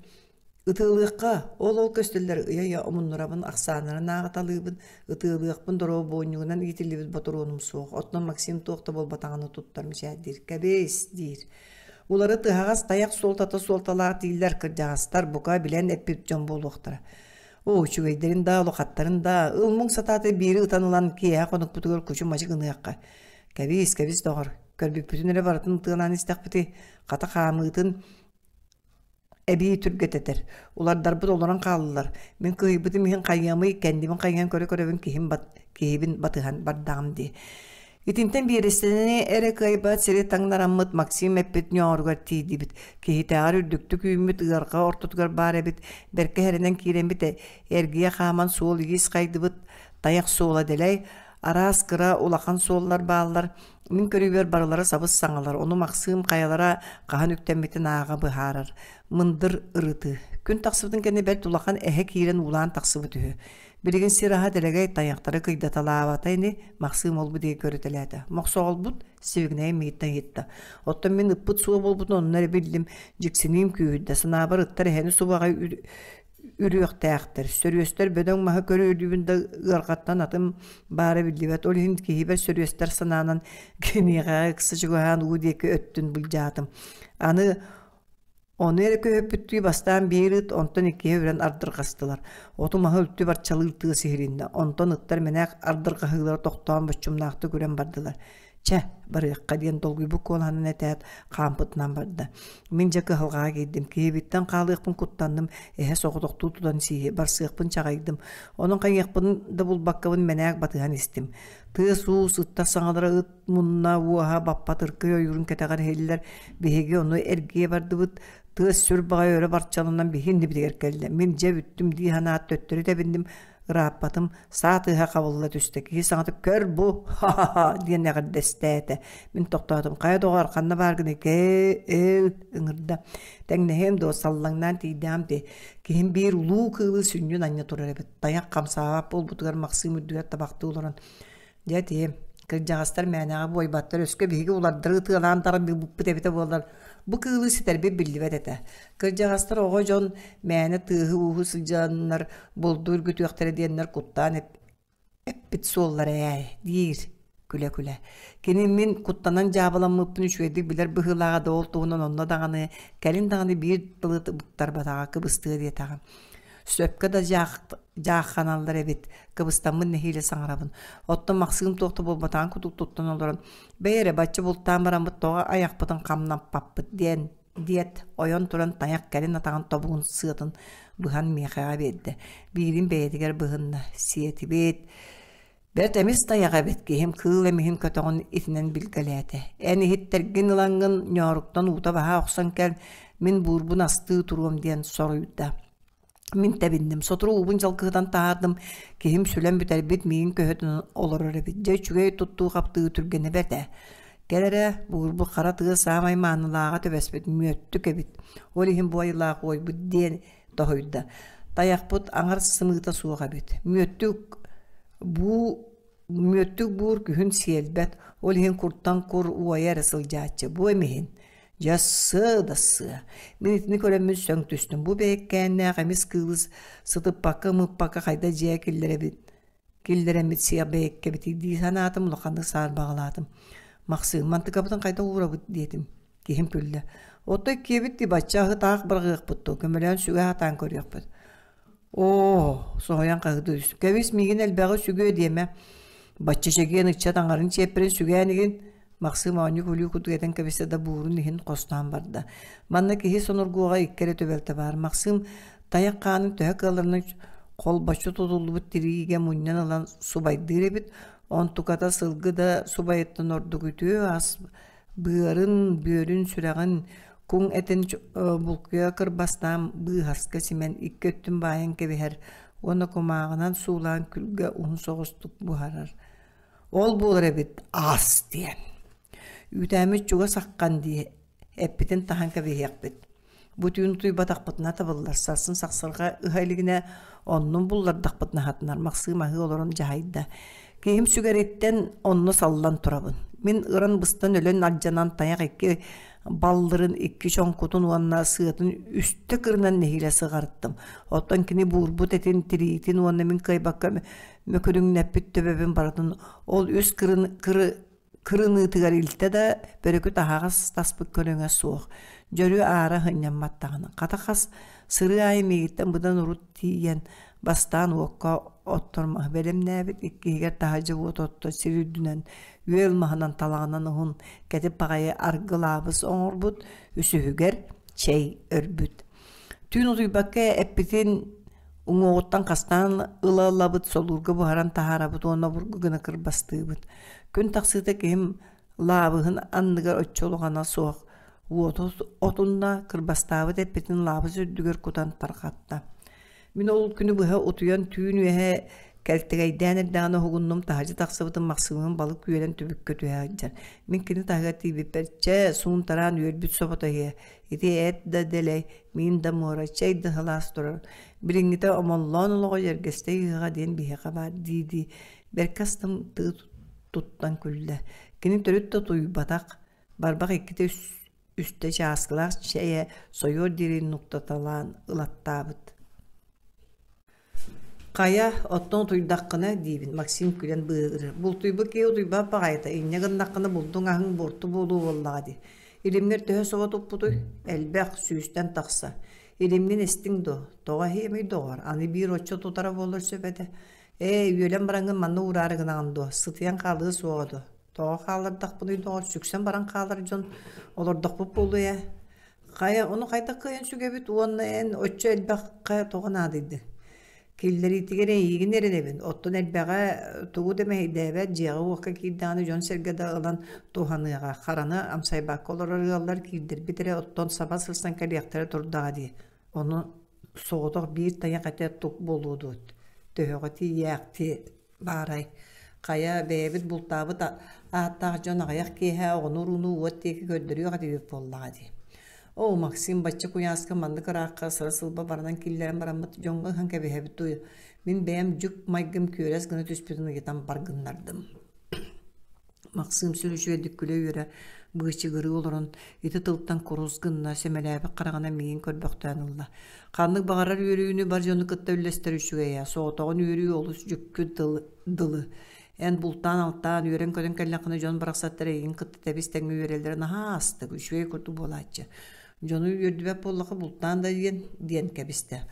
Ытыалыахха, ол-ол көстөллөр ыйа-ыйа омуннурабын, ахсааннарын ааҕыталыыбын, ытыалыахпын доруобуонньугунан иитиллибит ботуруонум суох, оттон Максим туох да буолбатаҕына туттар мичээрдиир, кэбис диир. Улары тыһаҕас тайах суолтата суолталаах дииллэр кырдьаҕастар, бука, билэн эппит дьон буолуохтара. Оо, үчүгэйдэрин да, улахаттарын да, ыл-муҥ сатаата биири ытан ылан киэһэ хонукпутугар кучу-мачы гыныахха. Кэбис, кэбис доҕор, көрбүппүтүн эрэ барытын ытыалаан истэхпитий, хата хаамыытын эбии түргэтэтэр. Улардарбыт олорон хааллылар. Мин кыһыйбытым иһин хайыамый, кэннибин хайыһан көрө-көрөбүн киһим бат, киһибин батыһан бардаҕым дии. Итинтэн биэрэстэни эрэ кыайбат сири таҥнараммыт Максим эппит ньооругар тиийдибит. Киһитээҕэр үрдүктүк үүммүт ыарҕа ортотугар баар эбит. Бэркэ эрэнэн киирэммит эргийэ хааман суол-иис хайдыбыт. Тайах суола дэлэй. Араас кыра, улахан суоллар бааллар. Мин көрүүбэр барылара сабыс-саҥалар, ону Махсыым хайалара хаһан үктэммитин ааҕа быһаарар. Мындыр ырытыы. Күн тахсыбытын кэннэ бэрт улахан эһэ киирэн уулаан тахсыбыт үһү. Билигин сир аһа дэлэгэй тайахтары кыйдаталаабата ини, Махсыым ол-бу диэки көрүтэлээтэ. Мохсоҕолбут сибигинэйин миигиттэн ыйытта. Оттон мин ыппыт суох буолбутун онно эрэ биллим, дьиксиниим күүһүрдэ. Санаабар ыттар эһэни субаҕай үрүөхтээхтэр. Сөрүөстэр бөдөҥ маһы көрүөлүүбүн да ыарҕаттан атым баара биллибэт. Ол иһин киһибэр сөрүөстэр санаанан киниэхэ ыкса чугаһаан уу диэки өттүн былдьаатым. Аны ону эрэ көһүппүттүү бастаан биир ыт, онтон иккиһэ үрэн ардырҕастылар. Оту маһы үлтү барчалыыр тыас иһилиннэ. Онтон ыттар мэнээк ардырҕаһыылара тохтоон боччумнаахтык үрэн бардылар. Чэ, барыахха диэн долгуйбут куолаһынан этээт, хаампытынан барда. Мин дьэ кыһалҕаҕа киирдим, киһибиттэн хаалыахпын куттанным, эһэ соҕотохтуу тутан сииһи, барсыахпын чаҕыйдым. Онон хайыахпын да булбаккабын мэнээк батыһан истим. Тыас-уус, ыттар саҥалара ыт мунна, уоһа баппат ыркый ойуурун кэтэҕэр иһиллэр. Биһиги ону эргийэ бардыбыт. Тыас сүр баҕайы өрө барчаланан биһи иннибитигэр кэллэ. Мин дьэ бүттүм дии санаат төттөрү тэбинним, Ырааппатым, саа тыаһа хабылла түстэ, киһи саҥата «Көр бу, ха-ха-ха» диэн эҕэрдэстээтэ. Мин тохтоотум, «Хайа доҕоор, ханна бааргыный, кээ-эл» ыҥырда. Тэҥнэһиэм дуо, саллаҥнаан тиийдэҕим дии. Киһим биир улуу кыылы сүнньүн анньа турар эбит. Тайах хамсаабат буолбутугар Махсыым үрдүгэр табахтыы олорон Дьэ этиэм, кырдьаҕастар мээнэҕэ буойбаттар, өскө биһиги улардары ытыалаан тарбыйбыппыт эбитэ буоллар, бу кыылы ситэрбит биллибэт этэ. Кырдьаҕастар оҕо дьон мээнэ тыаһы-ууһу сылдьаннар булду үргүтүөхтэрэ диэннэр куттаан эппит суоллара ээ, диир күлэ-күлэ. Кини мин куттанан дьаабыламмыппын үчүгэйдик билэр быһыылааҕа да ол туһунан онно даҕаны, кэлин даҕаны биир тылы быктарбатаҕа кыбыстыа диэтэҕим. Сөпкө да дьаахханаллар эбит, кыбыстаммын нэһиилэ саҥарабын. Оттон Махсыым туох да буолбатаҕын курдук туттан олорон, «Бэйэ эрэ, бачча бултаан бараммыт тоҕо айахпытын хамнаппаппыт» диэн диэт, ойон туран тайах кэлин атаҕын тобугун сыатын быһан миэхэҕэ биэрдэ. Биирин бэйэтигэр быһынна. Сиэтибит. Бэрт эмис тайах эбит киһим кыыл эмиһин көтөҕүн итинэн билгэлээтэ. Эн иһиттэргин ылаҥҥын ньооруктан уута баһа охсон кэл, мин буурбун астыы туруом диэн соруйда. Мин тэбинним, сотору уубун дьалкыһытан таһаардым, киһим сүлэн бүтэрбит миигин көһөтүнэн олорор эбит. Дьэ үчүгэй туттуу-хаптыы түргэнэ бэрт ээ. Кэл эрэ, буурбу хара тыа саамай маанылааҕа түбэспит мүөттүк эбит. Ол иһин бу айылаах уойбут диэн тоһуйда. Тайахпыт аҥар сымыыта суох эбит. Мүөттүк буу мүөттүк буур күһүн сиэлбэт, ол иһин куртан кур уойа эрэ сылдьааччы. Бу эмиһин. Дьэ сыа да сыа. Мин итини көрөммүн сөҥ түстүм. Бу бэйэккээннээх эмис кыылыс сытыппакка ымыппакка хайда дьиэ киллэрэбит киллэрэммит сиэх бэйэккэбитий дии санаатым, улаханнык саарбаҕалаатым. Махсыым, мантыкабытын хайдах уурабыт диэтим. Киһим күллэ. Оттон иккиэбит дии бачча аһы таах быраҕыахпыт дуо, көмөлөөн сүгэ сатаан көрүөхпүт. Оо, соһуйан хаһыытыы түстүм. Кэбис, миигин элбэҕи сүгүө диэмэ. Бачча чэгиэн ыччат аҥарын чиэппэрин сүгээн игин. Махсыым оонньуу-күлүү курдук этэн кэбистэ да буурун иһин хостоон барда. Манна киһи сонургуоҕа икки эрэ түбэлтэ баар. Махсыым Тайах хаанын төһө кыалларынан холбоччу тутуллубут тириигэ мунньан ылан субайдыыр эбит. Онтуката сылгы да субайыттан ордук үтүө ас быарын, бүөрүн, сүрэҕин, куҥ этин булкуйа кырбастаан быыһаска симэн икки өттүн баайан кэбиһэр уонна кумааҕынан суулаан күлгэ уһун соҕустук буһарар. Ол буолар эбит аас диэн. Үүтээммит чугас аххан дии, эппитин таһан кэбиһиэхпит. Бу түүн утуйбатахпытына табыллар, сарсын сахсырҕа ыһа илигинэ оннун буллардахпытына хатанар Махсыым аһыы олорон дьаһайда. Киһим сүгэриттэн онно саллан турабын. Мин ыран-быстан өлөн алдьанан тайах икки баллырын икки чоҥкутун уонна сыатын үстэ кырынан нэһиилэ сыҕарыттым. Оттон кини буурбут этин, тириитин уонна мин кыайбакка мөкүрүҥнэппит төбөбүн барытын ол үс кырын, кыры, кырыныытыгар илтэ да, бөрүкү таһаҕас таспыт көрүҥэ суох. Дьөрү аара сынньаммат даҕаны. Хата хас сырыы аайы миигиттэн быдан урут тиийэн, бастаан уокка оттор маһы бэлэмнээбит, иккиһигэр таһырдьа уот отто сир үрдүнэн үөл маһынан талаҕынан уһун кэтит баҕайы аргылаабыс оҥорбут, үсүһүгэр чэй өрбүт. Түүн утуйбакка эппитин уҥуоҕуттан хастаан ыла-ылабыт, солуурга буһаран таһаарабыт уонна обургу гына кырбастыыбыт. Күн тахсыыта киһим лаабыһын анныгар оччо улахана суох уоту отунна, кырбастаабыт эппитин лаабыс үрдүгэр кутан тарҕатта. Мин ол күнү быһа утуйан түүн үөһэ кэлтэгэйдээн эрдэҕинэ уһугуннум, таһырдьа тахсыбытым Махсыымым балык үөлэн түбүккэ түһэ сылдьар. Мин кини таһыгар тиийбиппэр, чэ, суун-тараан үөрбүт собото иһиэ, ити эт да дэлэй, миин да муора, чэй да сылаас турар. Билиҥҥитэ Омоллоон олоҕо Дьэргэстэй ыһыаҕа диэн биһиэхэ баар дии-дии бэркэ астым тыы туттан күллэ. Кини төрүт да утуйбатах, барбах иккитэ үстэ чааскылаах чэйэ сойуор диэри нуктаталаан ылаттаабыт. Хайа, оттон утуйдаххына, диибин, Максим күлэн быыһыгырар. Бултуйбут киһи утуйбат баҕайыта, инньэ гыннаххына булдуҥ аһыҥ буорту буолуо буоллаҕа дии. Илимҥэр төһө собо туппутуй? Элбэх, сүүстэн тахса. Илимҥин эстиҥ дуо? Тоҕо эһиэмий доҕор, аны биир оччо тутара буоллар сөп этэ. Ээ, үөлэн бараҥҥын манна уураары гынаҕын дуо? Сытыйан хаалыа суоҕа дуо? Тоҕо хааллардахпыный доҕор, сүксэн баран хаалар дьон олордохпут буолуо ээ. Хайа, ону хайдах кыайан сүгэбит уонна эн оччо элбэххэ тоҕо наадыйдыҥ? Киллэриитигэр эйиигин эрэнэбин, оттон элбэҕэ тугу да мэһэйдээбэт, дьиэҕэ-уокка киирдэҕинэ дьон-сэргэ да ылан туһаныаҕа. Хараны амсайбакка олорор ыаллар киирдэрбит эрэ оттон саба сырсан кэлиэхтэрэ турдаҕа дии. Ону соҕотох биир тайах этэ тук буолуо дуо? Төһөҕө тиийээхтиэ баарай? Хайа, бэйэбит бултаабыт ааттаах дьон аҕыйах киэһэ оҕону-урууну уот диэки көрдөрүөх этибит буоллаҕа дии. Оо, Максим, бачча куйааска маннык ыраахха сыра-сылба баранан киллэрэн бараммыт дьоҥҥо ыһан кэбиһэбит дуу? Мин бэйэм дьүк майгым күөрэс гына түспүтүн ыйытан бар гыннардым. Максим сүр үчүгэйдик күлэ-үөрэ быычыгырыы олорон ити тылтан курус гынна, сэмэлээбит хараҕынан миигин көрбөхтөөн ылла. Ханнык баҕарар үөрүүнү бар дьону кытта үллэстэр үчүгэйэ, соҕотоҕун үөрүү олус дьүккү дылы. Эн бултаан-алтаан, үөрэн-көтөн кэллэххинэ дьон барахсаттар эйигин кытта тэбис-тэҥҥэ үөрэллэрэ наһаа астык, үчүгэй курдук буолааччы. Дьону үөрдүбэт буоллахха бултаан да диэн, диэн кэбистэ.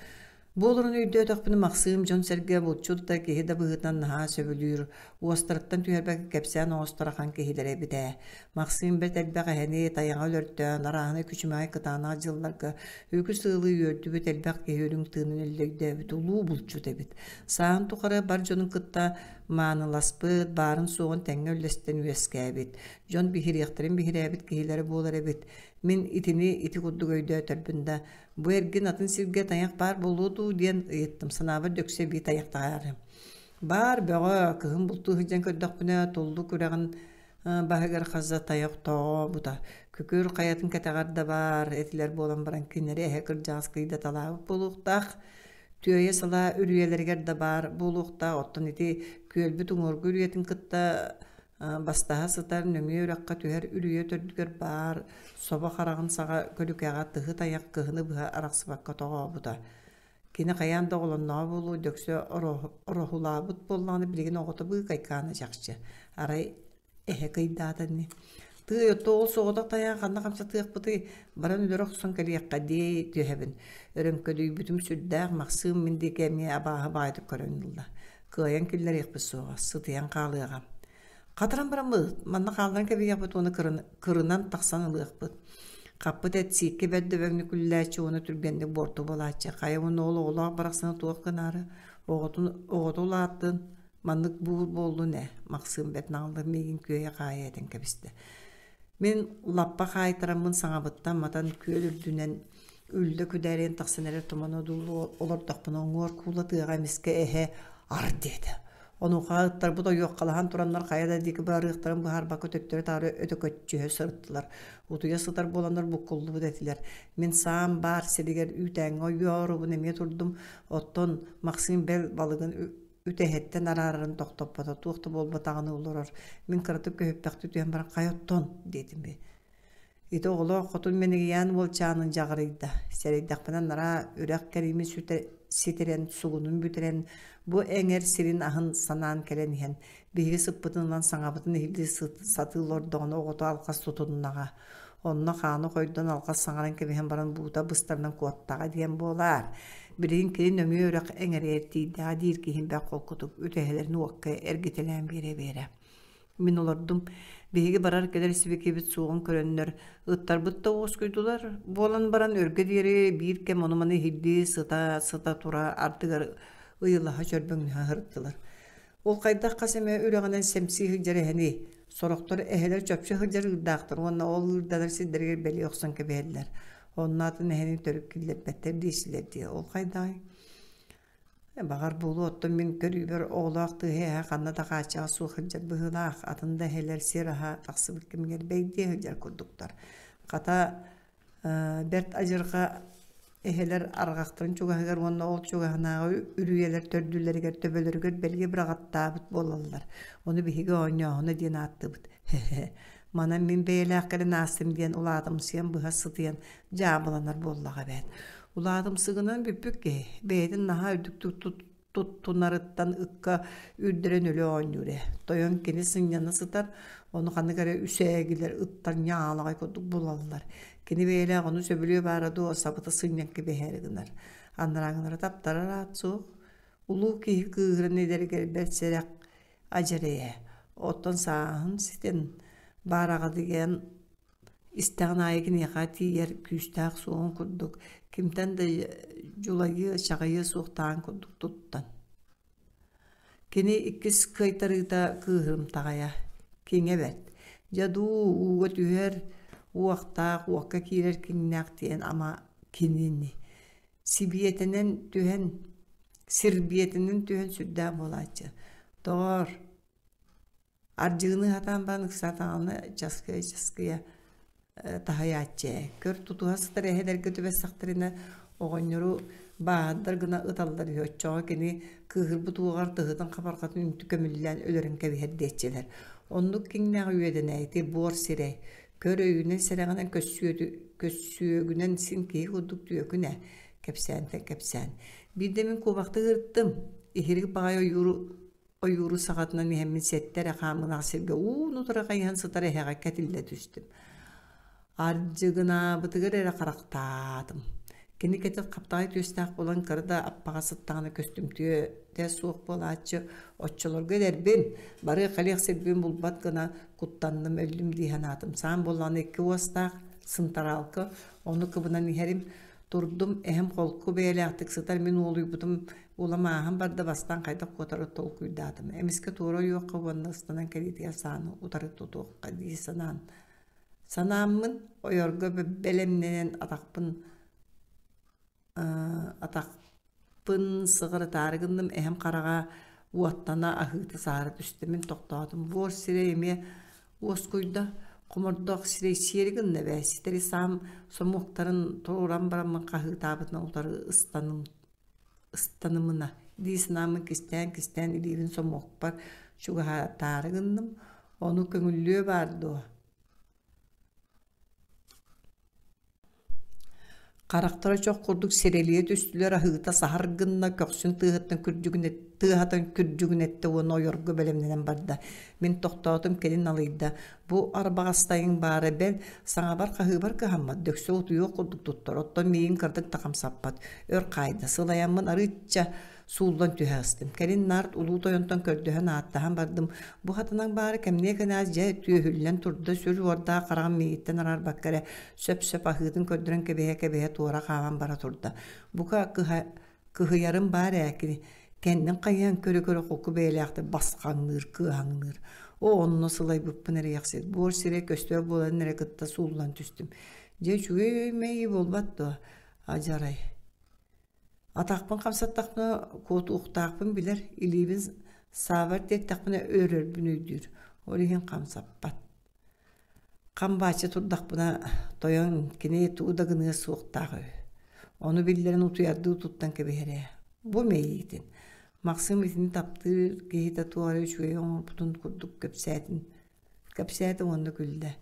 Бу олорон өйдөөтөхпүнэ Махсыым дьон-сэргэ булчут да, киһи да быһыытынан наһаа сөбүлүүр, уостарыттан түһэрбэккэ кэпсээн оҥостор ахан киһилэрэ эбит ээ. Махсыым бэрт элбэх эһэни, тайаҕы өлөртөөн, арааһынай күчүмэҕэй кытаанах дьылларга үгүс ыалы үөрдүбүт элбэх киһи үрүҥ тыынын өллөйдөөбүт улуу булчут эбит. Сааһын тухары бар дьонун кытта мааныласпыт, баарын-суоҕун тэҥҥэ үллэстэн үөскээбит, дьон биһириэхтэрин биһирээбит киһилэрэ буолар эбит. Мин итини ити курдук өйдөөтөрбүн да, Бу эргин атын сиргэ тайах баар буолуо дуу диэн ыйыттым. Санаабар дөксө эбии тайахтаһаары. Баар бөҕө, кыһын бултуу сылдьан көрдөхпүнэ, Туллук үрэҕин баһыгар хас да тайах тоҕообута. Күкүр хайатын кэтэҕэр да баар этилэр буолан баран кинилэри эһэ кырдьаҕас кыйдаталаабыт буолуохтаах. Түөйэ салаа үрүйэлэригэр да баар буолуохтаах. Оттон ити күөлбүт уҥуоргу үрүйэтин кытта Бастаһа сытар нөҥүө үрэххэ түһэр үрүйэ төрдүгэр баар собо хараҕын саҕа көлүкэҕэ тыһы тайах кыһыны быһа арахсыбакка тоҕообута. Кини хайаан да оҕолонноҕо буолуо дөксө ороһулаабыт буоллаҕына билигин оҕото быыкайкаана чахчы. Арай эһэ кыйдаата ини. Тыый отто ол соҕотох тайаҕы ханна хамсатыахпытый баран өлөрө охсон кэлиэххэ дии түһэбин. Өрөҥкөдүйбүтүм сүрдээх Махсыым мин диэки эмиэ абааһы баайдык көрөн ылла. Кыайан киллэриэхпит суоҕа, сытыйан хаалыаҕа. Хатаран бараммыт, манна хаалларан кэбиһиэхпит уонна кырынан тахсан ылыахпыт. Хаппыт эт сииккэ бэрт дөбөҥнүк үллээччи уонна түргэнник буорту буолааччы. Хайа уонна ол оҕолоох барахсаны туох гынаары, оҕотун оҕото улааттын, маннык буур буоллун ээ, Махсыым бэрт наҕыллык миигин күөйэ-хаайа этэн кэбистэ. Мин лаппа хаайтараммын саҥабыттан матан күөл үрдүнэн үллэ күдээрийэн тахсан эрэр туманы одуулуу олордохпуна уҥуор куула тыаҕа эмискэ эһэ ар диэтэ. Онуоха ыттарбыт ойуоххалаһан тураннар хайа да диэки барыахтарын быһаарбакка төттөрү-таары өтөкөччүһэ сырыттылар. Утуйа сытар буоланнар буккуллубут этилэр. Мин саам баар сиригэр үүтээҥҥэ ойоорубун эмиэ турдум. Оттон Максим бэл балыгын үтэһэттэн араарарын тохтоппото, туох да буолбатаҕын олорор. Мин кыратык көһүппэхтии түһэн баран «Хайа оттон?» диэтим. Ити оҕолоох хотун Мэнигийээн уолчаанын дьаҕарыйда. Сэрэйдэхпинэ анараа үрэх кэриимин ситэрэн, сугунун бүтэрэн, бу эҥэр сирин аһын санаан кэлэн иһэн, биһиги сыппытын ылан саҥабытын иһиллии сатыы олордоҕуна оҕото алҕас тутуннаҕа. Онно хааны хойдон алҕас саҥаран кэбиһэн баран буута быстарынан куоттаҕа диэн буолаар. Билигин кини нөҥүө үрэх эҥэригэр тиийдэҕэ диир киһим бэрт холкутук үтэһэлэрин уокка эргитэлээн биэрэ-биэрэ. Мин олордум. Биһиги барар-кэлэр сибикибит суоҕун көрөннөр, ыттарбыт да уоскуйдулар. Буолан баран өргө диэри биир кэм ону-маны иһиллии сыта-сыта тура ардыгар ыйылаһа чөрбөҥнөһө сырыттылар. Ол хайдах хас эмэ үрэҕинэн сэмсии сылдьар эһэний? Сорохтор эһэлэр чопчу сылдьар ыырдаахтар уонна ол ыырданар сирдэригэр бэлиэ охсон кэбиһэллэр. Онно атын эһэни төрүт киллэрбэттэр диэччилэр дии. Ол хайдаҕый? Баҕар буолуо, оттон мин көрүүбэр оҕолоох тыаһа эһэ ханна да хааччаҕа суох сылдьар быһыылаах, атын да эһэлэр сир аһа тахсыбыт кэмигэр бэйдиэ сылдьар курдуктар. Хата бэрт адьырҕа эһэлэр арҕахтарын чугаһыгар уонна ол чугаһынааҕы үрүйэлэр төрдүлэригэр төбөлөрүгэр бэлиэ быраҕаттаабыт буолаллар. Ону биһиги оонньооһуна диэн ааттыыбыт. Манан мин бэйэлээх кэлин аастым диэн улаатымсыйан быһа сытыйан дьаабыланар буоллаҕа эбээт. Улаатымсыгынан бүппүт киһи бэйэтин наһаа үрдүктүк туттунарыттан ыкка үрдэрэн өлө оонньуур ээ. Тойон кини сынньана сытар, ону ханнык эрэ үсээгилэр ыттар ньаалаҕай курдук булаллар. Кини бэйэлээх ону сөбүлүө баара дуо, сабыта сынньан кэбиһээри гынар. Анарааҥылары таптарар аат суох. Улуу киһи кыыһыран эдэригэр бэрт сэрэх адьарайа. Оттон сааһын ситэн баараҕадыйан Истэҕин аайы киниэхэ тиийэр күүстээх суоҕун курдук, кимтэн да дьулайыа, чаҕыйыа суохтааҕын курдук туттан. Кини иккис кыайтарыыта кыыһырымтаҕайа, киҥэ бэрт. Дьэ дуу, ууга түһэр уохтаах, уокка киирэр киҥнээх диэн ама кинини. Сибиэтэнэн түһэн, сирбиэтэнэн түһэн сүрдээх буолааччы. Доҕоор, Ардьыыны сатаан баран ыксаатаҕына часкыйа-часкыйа таһыйааччы ээ. Көр тутуһа сытар эһэлэргэ түбэстэхтэринэ оҕонньору бааһырдар гына ыталлар үһү. Оччоҕо кини кыыһырбыт уоҕар тыһытын хабарҕатын үнтү көмүллээн өлөрөн кэбиһэр диэччилэр. Оннук киҥнээх үөдэнээйити буор сирэй. Көр өйүнэн сэрэҕинэн көссүөгүнэн син киһи курдук түөкүн ээ. Кэпсээнтэн кэпсээн. Биирдэ мин куобахтыы ырыттым. Иһирик баҕайы ойууру Ойууру саҕатынан иһэммин сэттэ эрэ хаамыылаах сиргэ уун-утары хайыһан сытар эһэҕэ кэтиллэ түстүм. Ардьыгынаабытыгар эрэ харахтаатым. Кини кэтит хаптаҕай түөстээх буолан кыра да аппаҕа сыттаҕына көстүмтүөтэ суох буолааччы. Оччолорго эдэрбин, барыах-кэлиэх сирбин булбат гына куттанным, өллүм дии санаатым. Саам буоллаҕына икки уостаах сынтараалка, ону кыбынан иһэрим. Турдум, эһэм холку бэйэлээхтик сытар, мин уолуйбутум Улам ааһан барда бастаан хайдах куотары толкуйдаатым. Эмискэ туора ойуохха уонна ыстанан кэлиитигэр сааны утары тутуохха дии санаан санааммын ойорго бэлэмнэнэн атахпын атахпын сыҕарытаары гынным эһэм хараҕа уоттана аһыыта саһара түстэ мин тохтоотум буор сирэй эмиэ уоскуйда хомордоох сирэй сиэри гынна эбээ ситэри саам сомуоктарын туруоран бараммын хаһыытаабытынан утары ыстаным ыстанымына дии санааммын кистээн-кистээн илиибин сомуокпар чугаһатаары гынным, ону көҥүллүө баар дуо Харахтара чох курдук сирэлийэ түстүлэр, аһыыта саһар гынна, көхсүн тыаһыттан тыаһатан күрдьүгүнэттэ уонна ойорго бэлэмнэнэн барда. Мин тохтоотум, кэлин налыйда. Бу арбаҕастайыҥ баара бэл, саҥабар-хаһыыбар кыһаммат, дөксө утуйуох курдук туттар, оттон миигин кырдык да хамсаппат. Өр хаайда, сылайаммын арыычча. Сууллан түһэ астым. Кэлин наарт улуу тойонтон көрдөһөн ааттаһан бардым. Бу хатанан баара кэмниэ кэнээс дьэ түөһүллэн турда сүр уордаах хараҕым миигиттэн араарбакка эрэ сөп-сөп аһыытын көрдөрөн кэбиһэ-кэбиһэ туора хааман бара турда. Бука кыһа кыһыйарым баар ээ кини кэннин хайыһан көрө-көрө холку бэйэлээхтик басхаҥныыр, кыаһаҥныыр. Оо, онно сылайбыппын эрэйэхсит, буор сирэ көстөр буолан эрэ кытта сууллан түстүм. Дьэ, үчүгэй мэйии буолбат дуо, адьарай. Атахпын хамсаттахпына куотуохтаахпын билэр, илиибин саабар тиэртэхпинэ өлөрбүн өйдүүр, ол иһин хамсаппат. Хам бааччы турдахпына тойон кини тугу да гыныа суохтаах үһү. Ону биллэрин утуйардыы туттан кэбиһэр ээ. Бу мэйиитин. Максим итини таптыыр киһитэ туох эрэ үчүгэйи оҥорбутун курдук кэпсээтин кэпсээтэ уонна күллэ.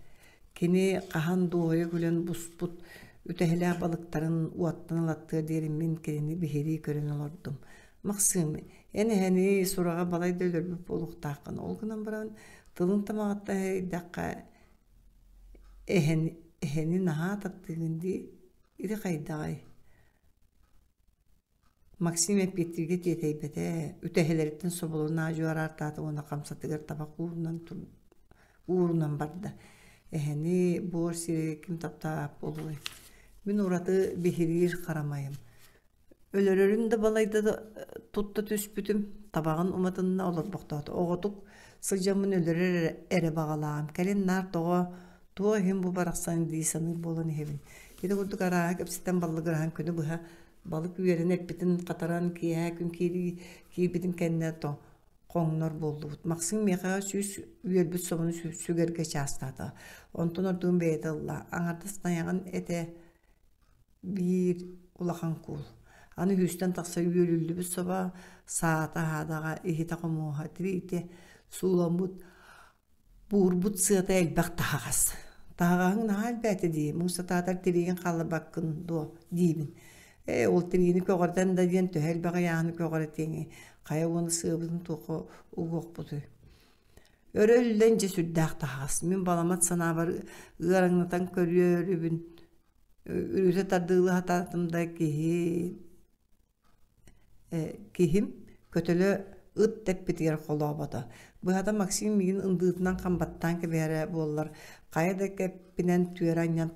Кини хаһан дуоһуйа күлэн буспут үтэһэлээх балыктарын уоттан ылаттыар диэри мин кинини биһирии көрөн олордум. Максим, эн эһэни сураҕа балайда өлөрбүт буолуохтааххын. Ол гынан баран тылын тамаҕыттан эһэйдэххэ эһэни, эһэни наһаа таптыыгын дии. Ити хайдаҕый? Максим эппиэттииргэ тиэтэйбэтэ, үтэһэлэриттэн соболорун аа-дьуо араартаата уонна хамсатыгар табах уурунан, уурунан барда. Эһэни буор сири ким таптаабат буолуой? Мин ураты биһириир харамайым. Өлөрөрүн да балайда да тутта түспүтүм, табаҕын уматынна олорбохтоото. Оҕотук сылдьаммын өлөрөр эрэ, эрэ баҕалааҕым. Кэлин наар тоҕо туох иһин бу барахсан дии саныыр буолан иһэбин. Ити курдук арааһы кэпсэтэн баллыгыраһан күнү быһа балык үөрэн эппитин хатаран киэһэ күн киирии киирбитин кэннэ то хоҥнор буоллубут. Максим миэхэ сүүс үөрбүт собону сүгэргэ чаастаата. Онтон ордугун бэйэтэ ылла. Аҥардас тайаҕын этэ биир улахан куул. Аны үһүстэн тахса үөлүллүбүт собо, саата аһаадаҕа, иһитэ-хомуоһа, тириитэ сууламмыт, буурбут сыата элбэх таһаҕас. Таһаҕаһыҥ наһаа элбээтэ дии, муус сатаатар тириигин хаалларбаккын дуо диибин. Ээ, ол тириини көҕүрэтэн да диэн төһө элбэх ыйааһыны көҕүрэтиэҥий, хайа уонна сыабытын туохха угуохпутуй? Өрө үллэн дьэ сүрдээх таһаҕас. Мин баламат санаабар ыараҥнатан көрүөрүбүн Үрүтэ тардыылыы сатаатым да киһи киһим көтөлө ыт тэппитигэр холообото. Быһата Максим миигин ындыытынан хам баттаан кэбиһэрэ буоллар, хайа да кэппинэн түөрэ анньан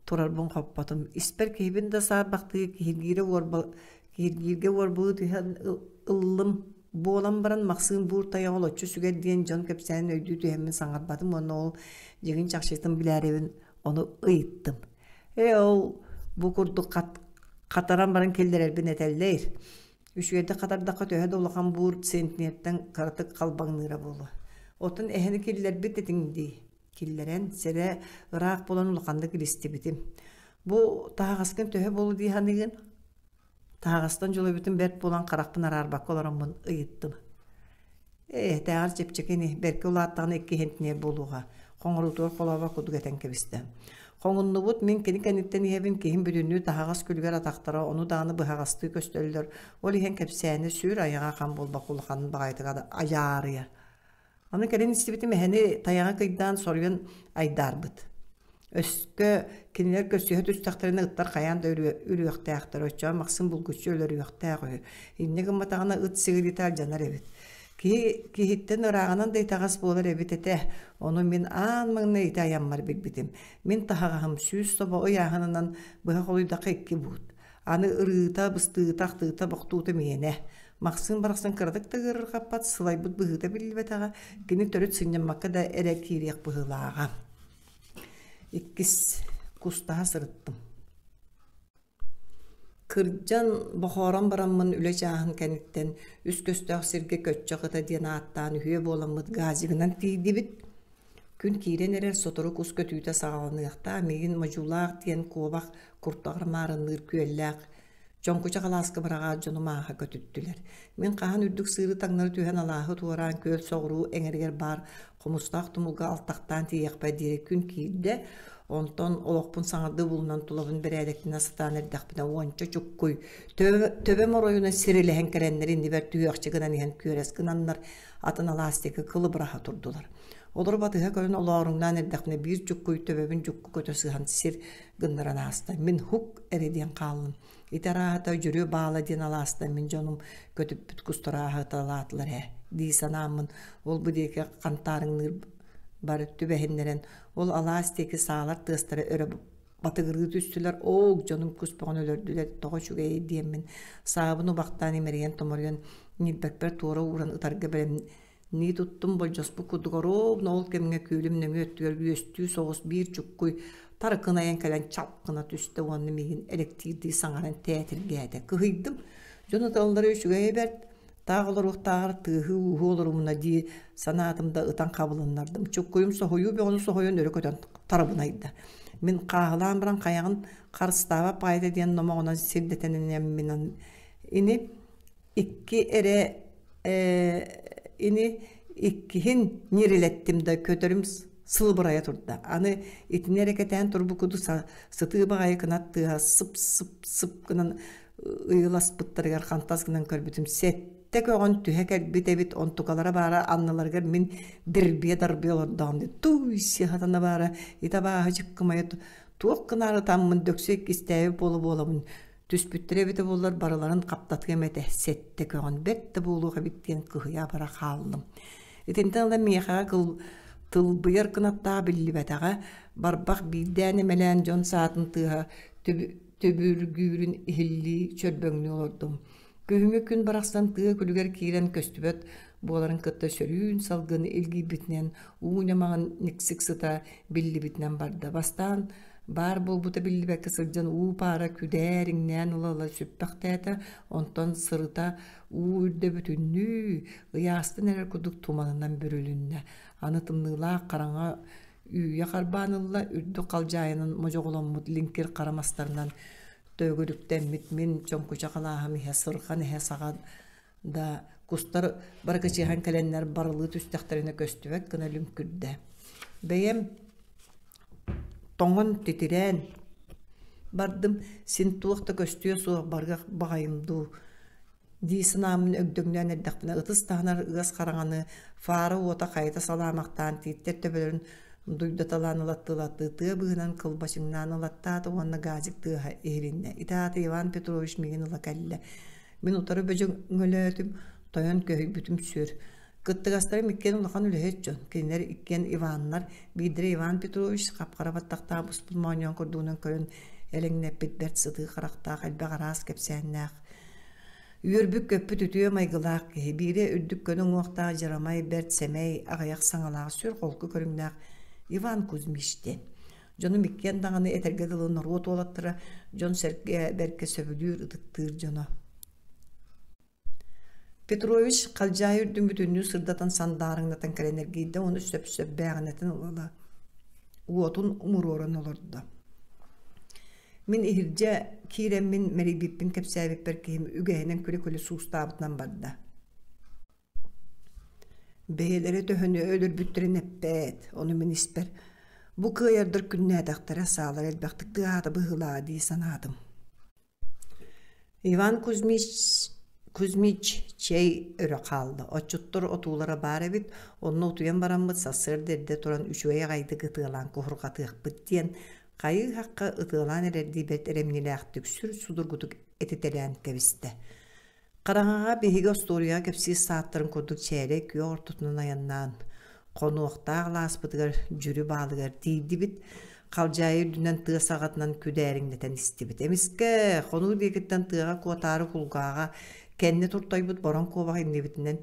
турарбын хоппотум. Испэр киһибин да саарбахтыы киһиргиирэ уорба киһиргииргэ уорбалыы түһэн ыллым. Буолан баран Максим буур тайаҕы олоччу сүгэр диэн дьон кэпсээнин өйдүү түһэммин саҥарбатым уонна ол дьиҥин чахчытын билээрибин Ону ыйыттым. Ээ, ол бу курдук хат, хатаран баран киллэрэрбин этэллэр. Үчүгэйдик хатардахха төһө да улахан буур центнертэн кыратык халбаҥныыра буолуо. Оттон эһэни киллэрбит этиҥ дии. Киллэрэн, сэрэ ыраах буолан улаханнык илистибитим. Бу таһаҕаскын төһө буолуо дии саныыгын? Таһаҕастан дьулуйбутум бэрт буолан харахпын араарбакка олороммун ыйыттым. Ээ, этээҕэр чэпчэки ини, бэркэ улааттаҕына иккиһин тиниэр буолуоҕа, хоҥоруутугар холообо курдук этэн кэбистэ. Хоҥуннубут, мин кини кэнниттэн иһэбин, киһим бүтүннүү таһаҕас күлүгэр атахтара ону даҕаны быһаҕастыы көстөллөр, ол иһэн кэпсээнэ сүр айаҕа хам буолбакка улаханын баҕайытык айаарыйар. Аны кэлин истибитим эһэни тайаҕа кыйдаан соруйан айдаарбыт. Өскө кинилэр көрсүһэ түстэхтэринэ ыттар хайаан да үрүөхтээхтэр, оччоҕо Максим булгуччу өлөрүөхтээх үһү. Инньэ гымматаҕына ыт сигилитэ алдьанар эбит. Киһи киһиттэн ырааҕынан да итэҕэс буолар эбит этэ. Ону мин аан маҥнай ити айаммар билбитим. Мин таһаҕаһым сүүс собо ыйааһынынан быһа холуйдахха икки буут. Аны ырыыта, быстыыта, ахтыыта, бохтуута миэнэ. Махсыым барахсан кыратык да ыарырҕаппат, сылайбыт быһыыта биллибэтэҕэ, кини төрүт сынньаммакка да эрэ киириэх быһыылааҕа. Иккис кустаһа сырыттым. Кырдьан, бохоорон бараммын үлэ чааһын кэнниттэн үс көстөөх сиргэ көччөх ыта диэн ааттаан үһүө буоламмыт газигынан тиийдибит. Күн киирэн эрэр сотору кус көтүүтэ саҕаланыахтаах миигин Модьулаах диэн куобах куртаҕар маарынныыр күөллээх Чоҥкучах алааска быраҕаат дьонум ааһа көтүттүлэр. Мин хаһан үрдүк сыыры таҥнары түһэн алааһы туораан күөл соҕуруу эҥэригэр баар хомустаах тумулга алтахтаан тиийиэхпэр диэри күн киирдэ. Онтон олохпун саҥардыы булунан тулабын бэрээдэктэнэ сатаан эрдэхпинэ уонча чуккуй төбөм оройунан сирилэһэн кэлэннэр иннибэр түһүөхчэ гынан иһэн күөрэс гынаннар атын алаас диэки кылыбыраһа турдулар. Олору батыһа көрөн олооруҥнаан эрдэхпинэ биир чуккуй төбөбүн дьукку көтө сыһан сир гыннаран ааста. Мин хук эрэ диэн хааллым. Ити арааһата Дьүрү Баала диэн алаастан мин дьонум көтүппүт кустара ааһыталаатылар ээ дии санааммын ол бу диэки хантаарыҥныыр бары түбэһиннэрэн ол алаас диэки саалар тыастара өрө батыгырыы түстүлэр оок дьонум кус бөҕөнү өлөрдүлэр тоҕо үчүгэйэй диэммин саабын убахтаан имэрийэн-томоруйан ньилбэкпэр туора ууран ытарга бэлэмнии туттум болдьоспут курдук оруобуна ол кэмҥэ күөлүм нөҥүө өттүгэр үөстүү соҕус биир чуккуй тарыкынайан кэлэн чап гына түстэ уонна миигин элэктиирдии саҥаран тээтиргээтэ кыһыйдым дьон ыталлара үчүгэйэ бэрт Таах олоруохтааҕар тыаһыы-ууһуу олорумуна дии санаатым да ытан хабылыннардым. Чуккуйум соһуйуу бөҕөнү соһуйан өрө көтөн тарабынайда. Мин хааһылаан баран хайаҕын харыстаабат баайда диэн номоҕунан сирдэтэнинэмминэн ини икки эрэ ини иккиһин ньирилэттим да көтөрүм сылбырайа турда. Аны итини эрэ кэтээн турбут курдук сытыы баҕайы кынат тыаһа сып-сып-сып гынан ыйыласпыттарыгар хантас гынан көрбүтүм сэттэ көҕөн түһэ кэлбит эбит онтукалара баара анныларыгар мин дирбиэ-дарбыйа олордоҕум дии тууй сыһатана баара ити абааһы чыккымайа туох гынаары таммын дөксө иккистээбит буола буолабын түспүттэрэ эбитэ буоллар барыларын хаптатыам этэ сэттэ көҕөн бэрт да буолуох эбит диэн кыһыйа бара хааллым итинтэн ыла миэхэҕэ кыл тылбыйар кынаттаах биллибэтэҕэ барбах биирдээн эмэлээн дьон саатын тыаһа Төбүргүүрүн иһиллии чөрбөҥнүү олордум. Күһүҥҥү күн барахсан тыа күлүгэр киирэн көстүбэт буоларын кытта сөрүүн салгын илгийбитинэн уу ньамаҕын никсик сыта биллибитинэн барда. Бастаан баар буолбута биллибэккэ сылдьан уу паара күдээриҥнээн ыла-ыла сүппэхтээтэ, онтон сырыта уу үрдэ бүтүннүү ыйаастан эрэр курдук туманынан бүрүлүннэ. Аны тымныылаах хараҥа Үүйэ харбаан ылла, үрдүк халдьаайынан модьоҕоломмут лиҥкир хара мастарынан төгүрүктэммит мин чоҥкучах алааһым иһэ сырҕан иһэ саҕа да кустар барыкычыһан кэлэннэр барылыы түстэхтэринэ көстүбэт гына лүҥкүрдэ. Бэйэм тоҥон титирээн бардым, син туох да көстүө суох барыах баҕайым дуу дии санааммын өгдөҥнөөн эрдэхпинэ ытыс таһынар ыас хараҥаны фара уота хайыта салаамахтаан тииттэр төбөлөрүн дуйдаталаан ылаттыы-ылаттыы тыа быыһынан кылбачыҥнаан ылаттаата уонна газик тыаһа иһилиннэ. Ити аата Иван Петрович миигин ыла кэллэ. Мин утары бөдьөҥөлөөтүм, тойон көһүйбүтүм сүр. Кыттыгастарым иккиэн улахан үлэһит дьон. Кинилэр иккиэн Иваннар, биирдэрэ Иван Петрович хап-хара баттахтаах буспут моонньоон курдугунан көрөн элэҥнэппит бэрт сытыы харахтаах, элбэх араас кэпсээннээх Үөрбүт-көппүт үтүө майгылаах киһи, биирэ үрдүк көнө уҥуохтаах дьарамай, бэрт сэмэй, аҕыйах саҥалаах, сүр холку көрүҥнээх Иван Кузьмич диэн. Дьонум иккиэн даҕаны этэргэ дылы норуот уолаттара, дьон-сэргэ бэркэ сөбүлүүр, ытыктыыр дьоно. Петрович халдьаайы үрдүн бүтүннүү сырдатан сандаарыҥнатан кэлэн эргийдэ уонна сөп-сөп бээҕинэтин ыла уотун умуруоран олордо. Мин иһирдьэ киирэммин мэлийбиппин кэпсээбиппэр киһим үгэһинэн күлэ-күлэ суустаабытынан барда. Бэйэлэрэ төһөнү өлөрбүттэрин эппэт, ону мин испэр бу кыайардар күннээтэхтэрэ саалар элбэхтик тыаһаата быһыылааҕа дии санаатым. Иван Кузьмич Кузьмич чэй өрө хаалла, отчуттар отуулара баар эбит, онно утуйан бараммыт сарсыарда эрдэ туран үчүгэй аҕайдык ытыалаан куһурҕатыахпыт диэн хайыы-хахха ытыалаан эрэрдии бэрт эрэмньилээхтик сүр судургутук этитэлээн кэбистэ. Хараҥаҕа биһиги остуоруйаҕа кэпсиир сааттарын курдук чээлэй күөх ортотунан айаннаан, хонуохтаах алааспытыгар дьүрү баалыгар тиийдибит, халдьаайы үрдүнэн тыа саҕатынан күдээриҥнэтэн истибит. Эмискэ хонуу диэкиттэн тыаҕа куотаары кулгааҕа кэннэ туртайбыт бороҥ куобах иннибитинэн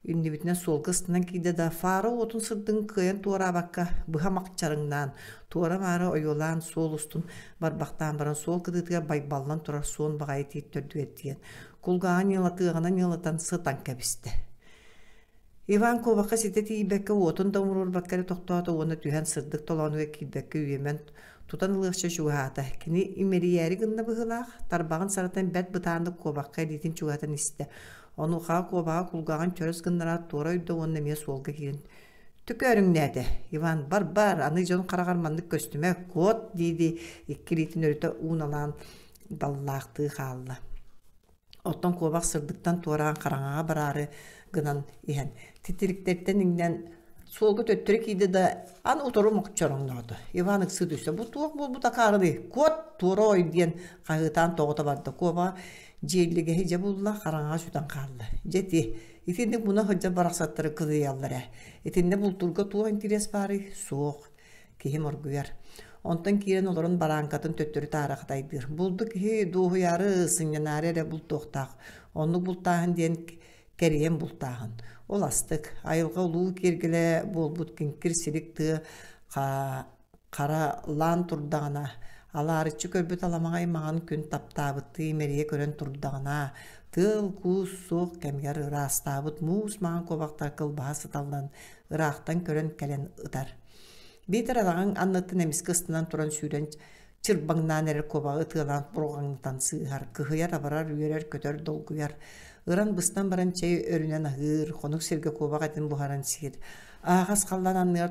Иннибитинэн суолга ыстанан киирдэ да, фара уотун сырдыгын кыайан туораабакка, быһа махчарыҥнаан, туора-маары ойуолаан суол устун барбахтаан баран суол кытыытыгар байбаллан турар суон баҕайы тиит төрдүгэр тиийэн, кулгааҕын ньылатыаҕынан ньылатан сытан кэбистэ. Иван куобахха ситэ тиийбэккэ уотун да умуруорбакка эрэ тохтоото уонна түһэн сырдык толоонугар киирбэккэ үөмэн тутан ылыахча чугаһаата. Кини имэрийээри гынна быһыылаах, тарбаҕын саратан бэрт бытааннык куобахха илиитин чугаһатан истэ. Онуоха куобаҕа кулгааҕын чөрөс гыннараат туора ойдо уонна эмиэ суолга киирэн «Төкөөрүҥнээтэ, Иван, бар-бар, аны дьон хараҕар маннык көстүмэ, куот!» дии-дии икки илиитин өрүтэ ууналаан даллаахтыы хаалла. Оттон куобах сырдыктан туораан хараҥаҕа бараары гынан иһэн, титириктэртэн иҥнэн Суолга төттөрү киирдэ да, аны утары мохчороҥноото. Иван ыксыы түстэ. Бу туох буолбут акаарыный? Куот, туора ой диэн хаһыытаан тоҕута барда. Куоба дьиэллигэһи дьэ булла, хараҥаҕа сүтэн хаалла. Дьэ ити, итинник муна сылдьар барахсаттары кыдыйаллар ээ. Итиннэ бултуурга туох интэриэс баарый? Суох. Киһи моргуйар. Онтон киирэн олорон барааҥкатын төттөрү-таары хатайдыыр. Булду киһи дуоһуйаары, сынньанаары эрэ бултуохтаах. Оннук бултааһын диэн кэрийэн бултааһын. Ол астык, айылҕа улуу киэргэлэ буолбут киҥкир силик тыа хара лаан турдаҕына, алаарыччы көрбүт аламаҕай маҥан күн таптаабыттыы имэрийэ көрөн турдаҕына, тыал-куус суох кэмигэр ыраастаабыт муус маҥан куобахтар кылбаһа сыталлан ыраахтан көрөн кэлэн ытар. Биитэр араҕаҥ анныттан эмискэ ыстанан туран сүүрэн чырбаҥнаан эрэр куобаҕы ытыалаан бурҕаҥнатан сыыһар, кыһыйар-абарар, үөрэр-көтөр, долгуйар. Ыран быстан баран чэй өрүнэн аһыыр, хонук сиргэ куобах этин буһаран сиир. Аһаҕас халлаан анныгар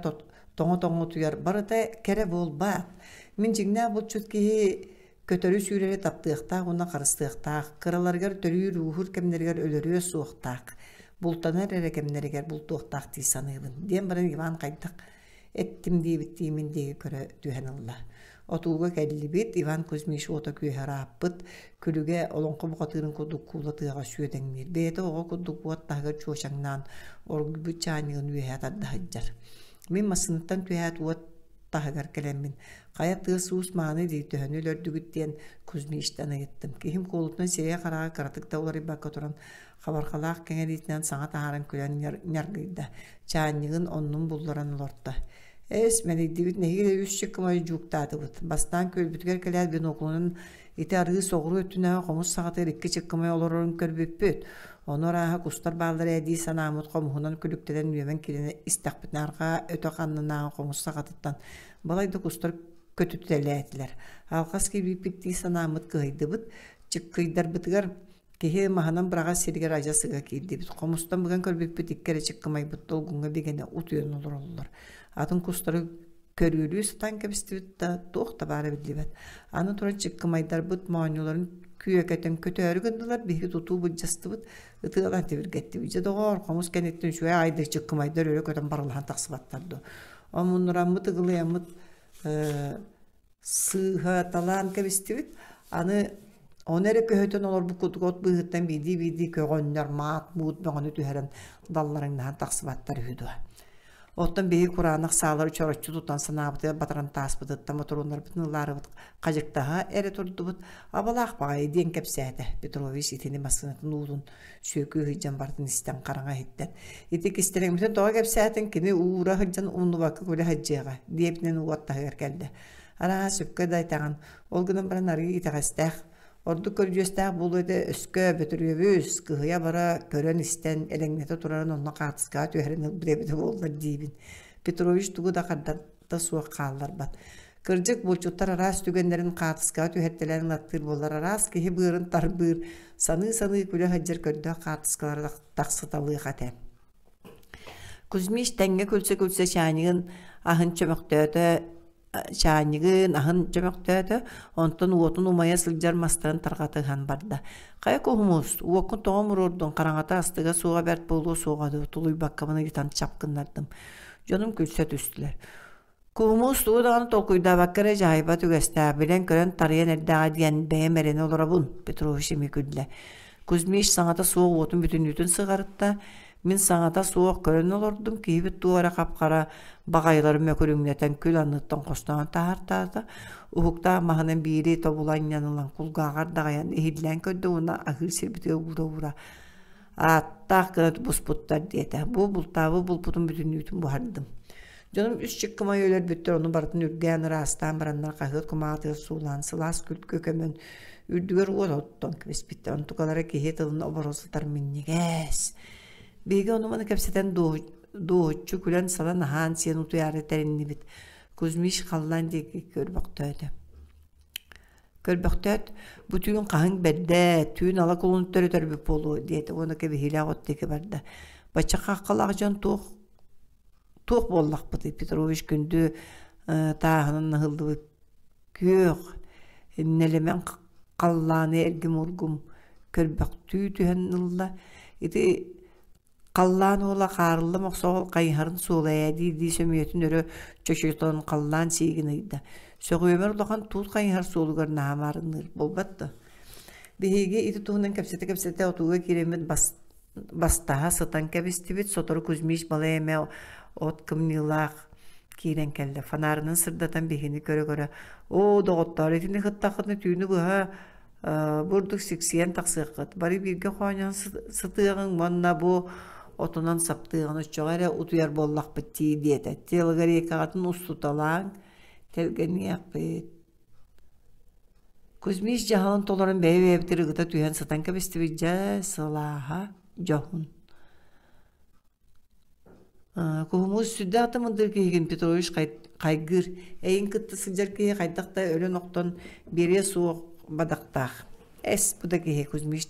тоҥо-тоҥо утуйар, барыта кэрэ буолбаат. Мин дьиҥнээх булчут киһи көтөрү-сүүрэри таптыахтаах уонна харыстыахтаах, кыраларыгар төрүүр-ууһуур кэмнэригэр өлөрүө суохтаах, бултанар эрэ кэмнэригэр бултуохтаах дии саныыбын, диэн баран Иван хайдах эттим диэбиттии мин диэки көрө түһэн ылла. Отууга кэллибит, Иван Кузьмич уота күөһэ ырааппыт, күлүгэ олоҥхо бухатыырын курдук куула тыаҕа сүөдэҥниир. Бэйэтэ оҕо курдук уот таһыгар чуочаҥнаан, оргуйбут чаанньыгын үөһэ тарда сылдьар. Мин массыынаттан түһээт уот таһыгар кэлэммин, хайа тыас-уус мааны дии төһөнү өлөрдүгүт диэн Кузьмичтан ыйыттым. Киһим куолутунан сирэйэ-хараҕа кыратык да уларыйбакка туран, хабарҕалаах кэҥэриитинэн саҥа таһааран күлэн ньаргыйда, чаанньыгын оннун булларан олорто. Эс, мэлийдибит нэһиилэ үс чыккымайы дьууктаатыбыт. Бастаан күөлбүтүгэр кэлээт биноклунан ити арыы соҕуруу өттүнээҕи хомус саҕатыгар икки чыккымай олорорун көрбүппүт. Ону арааһа кустар бааллар ээ дии санааммыт хомуһунан күлүктэнэн үөмэн киирэн истэхпитинэ арҕаа өтөх аннынааҕы хомус саҕатыттан балай да кустар көтүтэлээтилэр. Алҕас киирбиппит дии санааммыт кыһыйдыбыт. Чыккыйдарбытыгар Киһи маһынан быраҕар сиригэр адьас ыга киирдибит. Хомустан быган көрбүппүт икки эрэ чыккымайбыт долгуҥҥа бигэнэ утуйан олороллор. Атын кустары көрүөлүү сатаан кэбистибит да, туох да баара биллибэт. Аны туран чыккымайдарбыт моонньуларын күөкэтэн көтөөрү гыннылар, биһиги тутуу былдьастыбыт, ытыалаан тибиргэттибит. Дьэ доҕоор, хомус кэнниттэн үчүгэй аайдык чыккымайдар өрө көтөн барылаһан тахсыбаттар дуо. Омуннураммыт, ыгылыйаммыт сыыһаталаан кэбистибит. Аны ону эрэ көһүтэн олорбут курдук от быыһыттан биирдии-биирдии көҕөннөр маат-муут бөҕөнү түһэрэн далларыҥнаһан тахсыбаттар үһү дуо. Оттон биһиги кураанах саалары чороччу тутан санаабытыгар батаран тааспытыттан ботуруоннарбытын ылаарыбыт хадьыктаһа эрэ турдубут. Абалаах баҕайы диэн кэпсээтэ Петрович итини массыынатын уутун сүөкүү сылдьан барытын истэн хараҥа иһиттэн. Ити кистэлэҥмитин тоҕо кэпсээтиҥ, кини уура сылдьан умнубакка күлэ сылдьыаҕа, диэбитинэн уот таһыгар кэллэ. Арааһа сөпкө да этэҕин, ол гынан баран арыый итэҕэстээх, ордук көрүдьүөстээх буолуо этэ өскө Бөтүрүөбүс кыһыйа-бара көрөн-истэн элэҥнэтэ турарын онно хаартыскаҕа түһэрин ылбыт эбитэ буоллар диибин. Петрович тугу да хардарда суох хаалларбат. Кырдьык, булчуттар араас түгэннэрин хаартыскаҕа түһэртэлээн ылаттыыр буоллар, араас киһи быарын тарбыыр, саныы-саныы күлэ сылдьар көрдөөх хаартыскалара тахсыталыах этэ. Кузьмич тэҥҥэ күлсэ-күлсэ чаанньыгын аһын чөмөхтөөтө, чаанньыгын аһын чөмөхтөөтө, онтон уотун умайа сылдьар мастарын тарҕатыһан барда. Хайа куһумус, уоккун тоҕо муруордуҥ, хараҥата астыга суоҕа бэрт буолуо суоҕа дуо, тулуйбаккабын ыйытан чапкыннардым. Дьонум күлсэ түстүлэр. Куһумуус тугу даҕаны толкуйдаабакка эрэ дьаһайбат үгэстээх, билэн-көрөн тарыйан эрдэҕэ диэн бэйэм эрэнэ олоробун, Петрович эмиэ күллэ. Кузьмич саҥата суох уотун бүтүннүүтүн сыҕарытта, мин саҥата суох көрөн олордум, киһибит туох эрэ хап-хара баҕайылары мөкүрүҥнэтэн күл анныттан хостоон таһаартаата, уһуктаах маһынан биири тобула анньан ылан кулгааҕар даҕайан иһиллээн көрдө уонна аһыыр сирбитигэр уура-уура ааттаах гына буспуттар диэтэ. Бу бултаабыт булпутун бүтүннүүтүн буһардым. Дьонум үс чыккымай өлөрбүттэр, ону барытын үргээн ыраастаан бараннар хаһыат кумаатыгар суулаан сылаас күлкү көмөн үрдүгэр уот оттон кэбиспиттэр. Онтукалара киһи тылын оборо сытар минньигэс. Биһиги ону-маны кэпсэтэн дуоһуччу күлэн-салан аһаан-сиэн утуйаары тэриннибит. Кузьмич халлаан диэки көрбөхтөөтө. Көрбөхтөөт, бу түүн хаһыҥ бэрдэ, түүн ала кулун төрөтөрбүт буолуо диэтэ уонна кэбиһиилээх от диэки барда. Бачча хаххалаах дьон туох туох буоллахпытый Петрович күндү тааһынан ыһыллыбыт күөх нэлэмэн халлааны эргим-ургум көрбөхтүү түһэн ылла. Ити. Халлаан уола хаарылла мохсоҕол хайыһарын суола ээ дии-дии сөмүйэтин өрө чочутан халлаан сиигин ыйда. Сөҕүөмэр улахан туут хайыһар суолугар наһаа маарынныыр буолбат дуо? Биһиги ити туһунан кэпсэтэ-кэпсэтэ отууга киирэммит бас бастаһа сытан кэбистибит. Сотору Кузьмич балай эмэ от кымньыылаах киирэн кэллэ. Фонарынан сырдатан биһигини көрө-көрө, «Оо, доҕоттоор, итини кыттаххытына түүнү быһа бурдук сиксийэн тахсыаххыт, бары бииргэ хоонньоһон сытыаҕыҥ уонна бу отунан саптыаҕын оччоҕо эрэ утуйар буоллахпыт дии» диэтэ. Телогрейкаҕытын устуталааҥ, тэлгэниэхпит. Кузьмич дьаһалын толорон бэйэ-бэйэбитигэр ыгыта түһэн сытан кэбистибит дьэ, сылааһа, дьоһун. Куһумуус сүрдээх да мындыр киһигин Петрович хайгыыр, эйин кытта сылдьар киһи хайдах да өлөн-охтон биэриэ суох бадахтаах. Эс, бу да киһи Кузьмич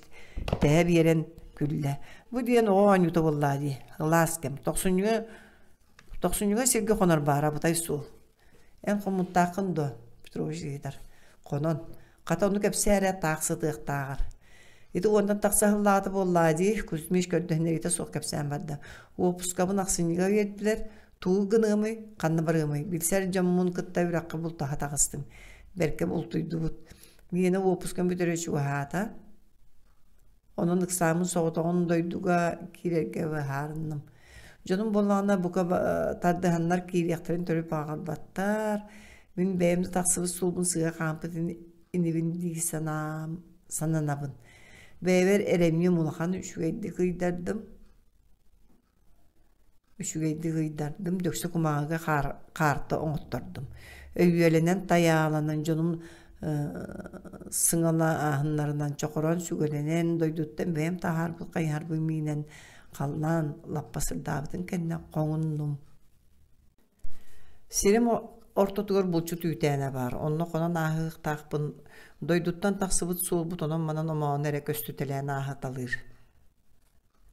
тэһэ биэрэн күллэ. Бу диэн оҕо оонньуута буоллаа дии, ылаас кэм. Тохсунньуга, тохсунньуга сиргэ хонор баара абытай суол. Эн хоммуттааххын дуо? Петрович ыйытар. Хонон. Хата ону кэпсээ эрэ, таах сытыахтааҕар. Ити уонтан тахса сыллаата буоллаа дии, Кузьмич көрдөһүннэриитэ суох кэпсээн барда. Уоппускабын ахсынньыга биэрдилэр. Тугу гыныамый, ханна барыамый? Билсэр дьоммун кытта үрэххэ бултаһа таҕыстым. Бэркэ бултуйдубут. Миэнэ уоппускам бүтэрэ чугаһаата. Онон ыксааммын соҕотоҕун дойдуга киирэргэ быһаарынным. Дьонум буоллаҕына бука тардыһаннар киириэхтэрин төрүт баҕарбаттар. Мин бэйэм да тахсыбыт суолбун сыыһа хаампыт инибин дии санаам сананабын. Бэйэбэр эрэмньим улахан үчүгэйдик ыйдардым. Үчүгэйдик ыйдардым, дөксө кумааҕыга хаарта оҥоттордум. Өйүөлэнэн, тайааланан, дьонум сыҥалааһыннарынан чохороон сүгэлэнэн, дойдуттан бэйэм таһаарбыт хайыһарбын миинэн халлаан лаппа сырдаабытын кэннэ хоҥуннум. Сирим ортотугар булчут үүтээнэ баар, онно хонон ааһыахтаахпын, дойдуттан тахсыбыт суолбут онон-манан омооно эрэ көстүтэлээн ааһыталыыр.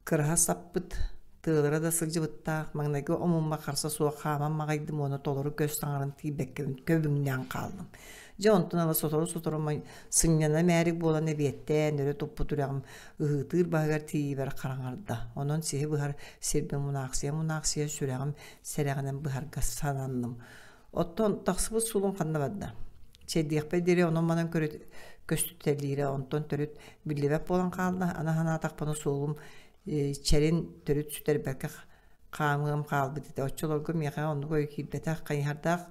Кыраһа саппыт, тыалыра да сылдьыбыттаах, маҥнайгы омуммар харса суох хааман маҕайдым уонна толору көс саҥаран тиийбэккэбин көбүҥнээн хааллым. Дьэ онтон ыла сотору-сотору сынньана мээрик буолан эбиэттээн өрө туппут үрэҕим ыһыытыыр баһыгар тиийиибэр хараҥарда. Онон сиһи быһар сирбин мунаахсыйа-мунаахсыйа сүрэҕим сэрэҕинэн быһарга сананным. Оттон тахсыбыт суолум ханна барда? Чэйдиэхпэр диэри онон-манан көстүтэлиирэ, онтон төрүт биллибэт буолан хаалла. Аны санаатахпына суолум чэрин төрүт сүтэрбэккэ хаамыам хаалбыт этэ. Оччолорго миэхэ оннук өй киирбэтэх, хайыһардаах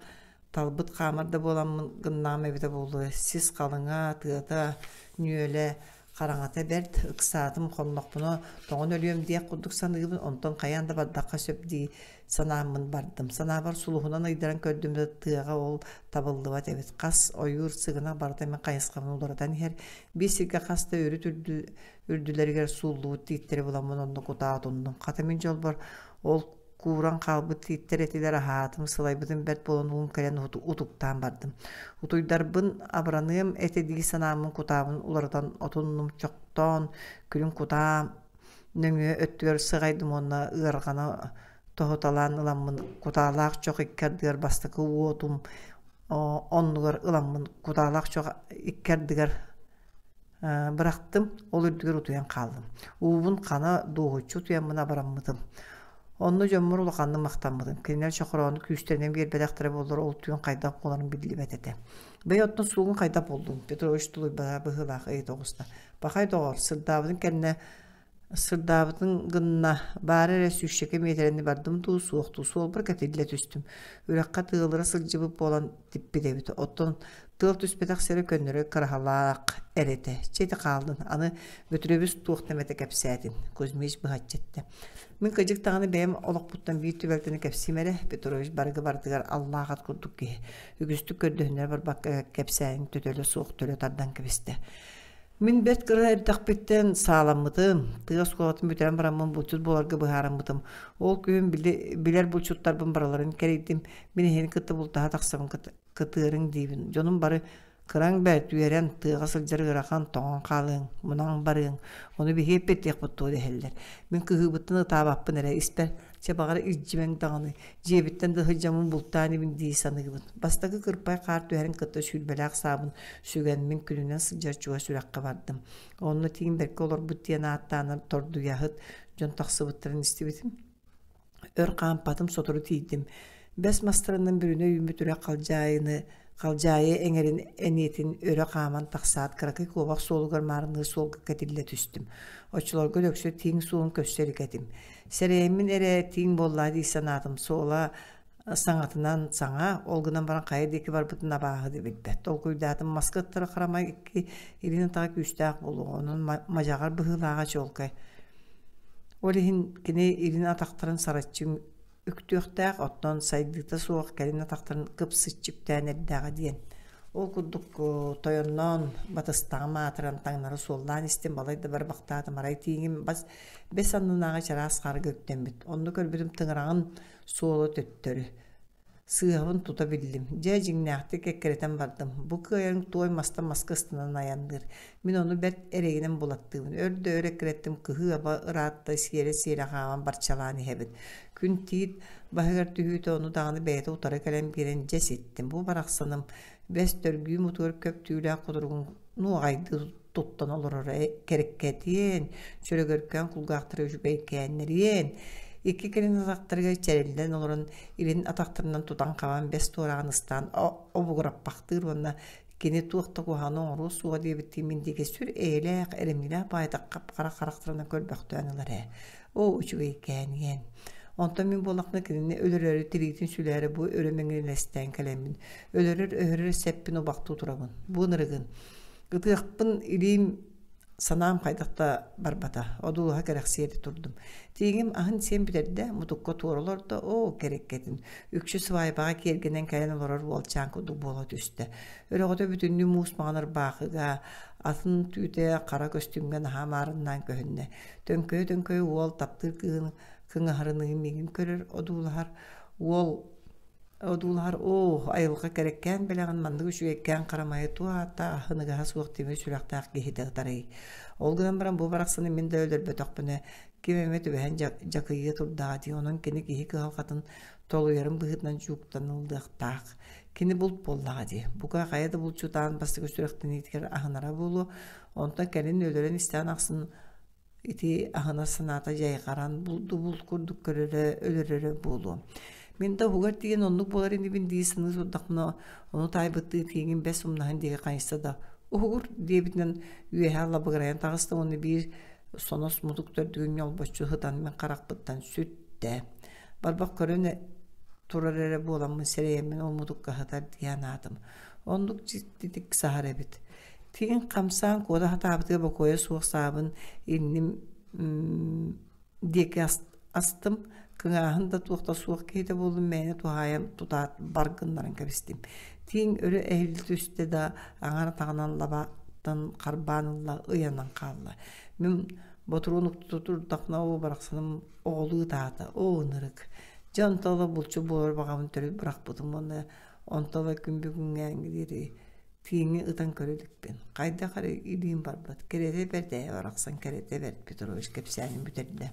талбыт хаамар да буоламмын гыннаҕым эбитэ буолуо. Сис халыҥа, тыата, нүөлэ хараҥата бэрт, ыксаатым, хоннохпуна тоҥон өлүөм диэх курдук саныыбын, онтон хайаан да бардахха сөп дии санааммын бардым. Санаабар сулуһунан ыйдаран көрдүм да тыаҕа ол табыллыбат эбит. Хас ойуур сыгынах барыта мин хайысхабын уларытан иһэр. Биир сиргэ хас да үрүт үрдүлэригэр сууллубут тииттэри буламмын онно кутаа отуннум. Хата мин дьолбор ол кууран хаалбыт тииттэр этилэр аһаатым, сылайбытым бэрт буолан уум кэлэн утуктаан бардым. Утуйдарбын абыраныам этэ дии санааммын кутаабын уларытан отуннум чохтоон, күлүн кутаам нөҥүө өттүгэр сыҕайдым уонна ыарҕаны тоһуталаан ыламмын кутаалаах чох икки ардыгар бастакы уотум оннугар ыламмын кутаалаах чох икки ардыгар бырахтым, ол үрдүгэр утуйан хааллым. Уубун хана дуоһуччу утуйаммын абыраммытым. Онно дьоммор улаханнык махтаммытым. Кинилэр чохороону күүстэринэн биэрбэтэхтэрэ буоллар, ол түүн хайдах буоларын биллибэт этэ. Бэйэ оттон суолун хайдах буллуҥ? Петрович тулуйбата быһыылаах ыйыта оҕуста. Пахай доҕор, сырдаабытын кэннэ сырдаабытын гынна, баара эрэ сүүсчэкэ миэтэрэни бардым дуу, суох дуу, суолбар кэтиллэ түстүм. Үрэххэ тыалыра сылдьыбыт буолан типпит эбит. Оттон тыал түспэтэх сирэ көннөрү кыраһалаах эрэ этэ. Чэ ити хааллын, аны Бөтүрүөбүс туох да эмэтэ кэпсээтин, Кузьмич быһаччы эттэ. Мин кыдьык даҕаны бэйэм олохпуттан биир түбэлтэни кэпсиим эрэ, Петрович барыга барытыгар аллаах ат курдук киһи. Үгүстүк көрдөһүннэрэ барбакка кэпсээнин төтөлө суох төлө тардан кэбистэ. Мин бэрт кыра эрдэхпиттэн сааламмытым, тыа оскуолатын бүтэрэн бараммын булчут буоларга быһаарыммытым. Ол күһүн билэр булчуттарбын барыларын кэрийдим. Мин эһигини кытта бултаһа тахсабын кытыарыҥ диибин. Дьонум бары. Кыраҥ бэрт үөрэн, тыаҕа сылдьар ыарахан, тоҥон хаалыаҥ, мунан барыаҥ, ону биһиги эппиэттиэхпит дуо дэһэллэр. Мин кыһыыбыттан ытаабаппын эрэ, испэр чэ баҕар илдьимэҥ даҕаны, дьиэбиттэн да сылдьаммын бултаан ибин дии саныыбын. Бастакы кырпай хаар түһэрин кытта сүүрбэлээх саабын сүгэн мин күнүнэн сылдьар чугас үрэххэ бардым. Онно тииҥ бэркэ олорбут диэн ааттаанар тордуйаһыт дьон тахсыбыттарын истибитим. Өр хаампатым, сотору тиийдим. Бэс мастарынан бүрүнэ үүммүт үрэх халдьаайыны халдьаайы эҥэрин эниэтин өрө хааман тахсаат, кыракый куобах суолугар маарынныыр суолга кэтиллэ түстүм. Оччолорго дөксө тииҥ суолун көрсө илик этим. Сэрэйэммин эрэ тииҥ буоллаа дии санаатым. Суола саҥатынан саҥа, ол гынан баран хайа диэки барбытын абааһы да билбэт. Толкуйдаатым, маска ыттара харамай икки илин атаҕа күүстээх буолуоҕа, онон мадьаҕар быһыылааҕа чуолкай. Ол иһин кини илин атахтарын сараччы үктүөхтээх, оттон сайдыыта суох кэлин атахтарын кыпсыччы үктээн эрдэҕэ диэн. Ол курдук тойонноон батыстаҕым аатыран таҥнары суоллаан истим, балай да барбахтаатым, арай тииҥим бас бэс аннынааҕы чараас хаарга үктэммит. Онно көрбүтүм тыҥыраҕын суола төттөрү. Сыыһабын тута биллим. Дьэ, дьиҥнээхтик эккирэтэн бардым. Бу кыайан туой мастан маска ыстанан айанныыр. Мин ону бэрт эрэйинэн булаттыыбын. Өр да өр эккирэттим, кыһыы-аба ыраатта, сиэрэ-сиэрэ хааман барчалаан иһэбин. Күн тиит баһыгар түһүүтэ ону даҕаны бэйэтэ утары кэлэн биэрэн дьэ ситтим. Бу барахсаным бэс төргүү мутугар көп түүлээх кутуругун нуоҕайдыы туттан олороро кэрэккэтиэн, чөрөгөркөөн кулгаахтара үчүгэйкээннэриэн, икки кэлин атахтарыгар чэриллэн олорон илин атахтарынан тутан-хабан бэс туораҕын ыстаан обугураппахтыыр уонна кини туох да куһаҕаны оҥоруо суоҕа диэбиттии мин диэки сүр эйэлээх, эрэмньилээх баайдах хап-хара харахтарынан көрбөхтөөн ылар ээ. Оо, үчүгэйкээниэн. Онтон мин буоллахпына кинини өлөрөөрү тириитин сүлээри бу өрө мэҥилэстээн кэлэммин, өлөрөр-өһөрөр сэппин убахтыы турабын. Бу ынырыгын. Ытыахпын илиим санаам хайдах да барбата, одуулаһа кэрэхсиэри турдум. Тииҥим аһын сиэн бүтэрдэ, мутукка туора олордо, оо, кэрэккэтин, үкчү свайбаҕа киэргэнэн кэлэн олорор уолчаан курдук буола түстэ. Өрөҕөтө бүтүннүү муус маҥан ырбаахыга, атын түүтэ хара көстүүмҥэ наһаа маарыннаан көһүннэ. Төҥкөйө-төҥкөйө уол таптыыр кыыһын кыҥаһарыныы миигин көрөр, одуулаһар. Уол Одуулаһар оо, айылҕа кэрэккээн бэлэҕин маннык үчүгэйкээн харамайы туох ааттаах аһыныгаһа суох тимир сүрэхтээх киһитэ ытарый. Ол гынан баран бу барахсаны мин да өлөрбөтөхпүнэ ким эмэ түбэһэн дьакыйыа турдаҕа дии, онон кини киһи кыһалҕатын толуйарын быһыытынан дьууктаныллыахтаах. Кини булт буоллаҕа дии, бука хайа да булчутаан бастакы сүрэхтэниитигэр аһынара буолуо, онтон кэлин өлөрөн истэҕин ахсын Ити аһынар санаата дьайҕаран, булду булт курдук көрөрө, өлөрөрө буолуо. Мин да уһугар тиийэн оннук буолар инибин дии саныы турдахпына, ону таайбыттыы тииҥим бэс умнаһын диэки хайыста да «Уһугур!» диэбитинэн үөһэ лабыгырайан таҕыста уонна биир сонос мутук төрдүгүн ньолбоччу сытан мин харахпыттан сүттэ. Барбах көрөн турар эрэ буоламмын сэрэйэммин ол мутукка сытар дии санаатым. Оннук дьиктитик саһар эбит. Тииҥ хамсаан куота сатаабытыгар бокуойа суох саабын инним диэки астым, кыҥааһын да туох да суох киһитэ буоллум мээнэ туһаайан тутаат бар гыннаран кэбистим. Тииҥ өрө эһиллэ түстэ да аҥар атаҕынан лабааттан харбаан ылла, ыйанан хаалла. Мин ботуруон укту турдахпына оо барахсаным оҕолуу ытаата, оо ынырык. Дьэ онто ыла булчут буолар баҕабын төрүт бырахпытым уонна онто ыла күн бүгүҥҥээҥҥи диэри Тииҥи ытан көрө иликпин, хайдах эрэ илиим барбат, кэрэтэ бэрт ээ барахсан кэрэтэ бэрт Петрович кэпсээнин бүтэрдэ.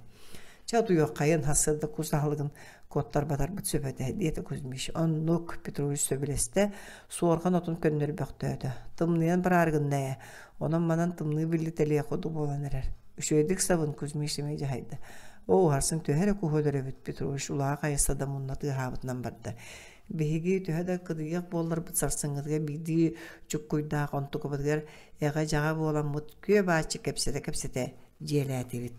Чэ утуйуоххайын, сарсыарда кус аһылыгын куоттарбатарбыт сөп этэ, диэтэ Кузьмич. Оннук, Петрович сөбүлэстэ, суорҕан отун көннөрбөхтөөтө. Тымныйан бараары гынна ээ, онон-манан тымныы биллитэлиэх курдук буолан эрэр. Үчүгэйдик сабын, Кузьмич эмиэ дьаһайда. Оо, сарсын төһө эрэ куһу өлөрөбүт, Петрович улаҕа хайыста да мунна тыаһаабытынан барда. Биһиги төһө да кыдыйыах буолларбыт сарсыҥҥытыгар биирдии чуккуйдаах онтукабытыгар эҕэ-дьаҕа буоламмыт күө-бааччы кэпсэтэ-кэпсэтэ дьиэлээтибит.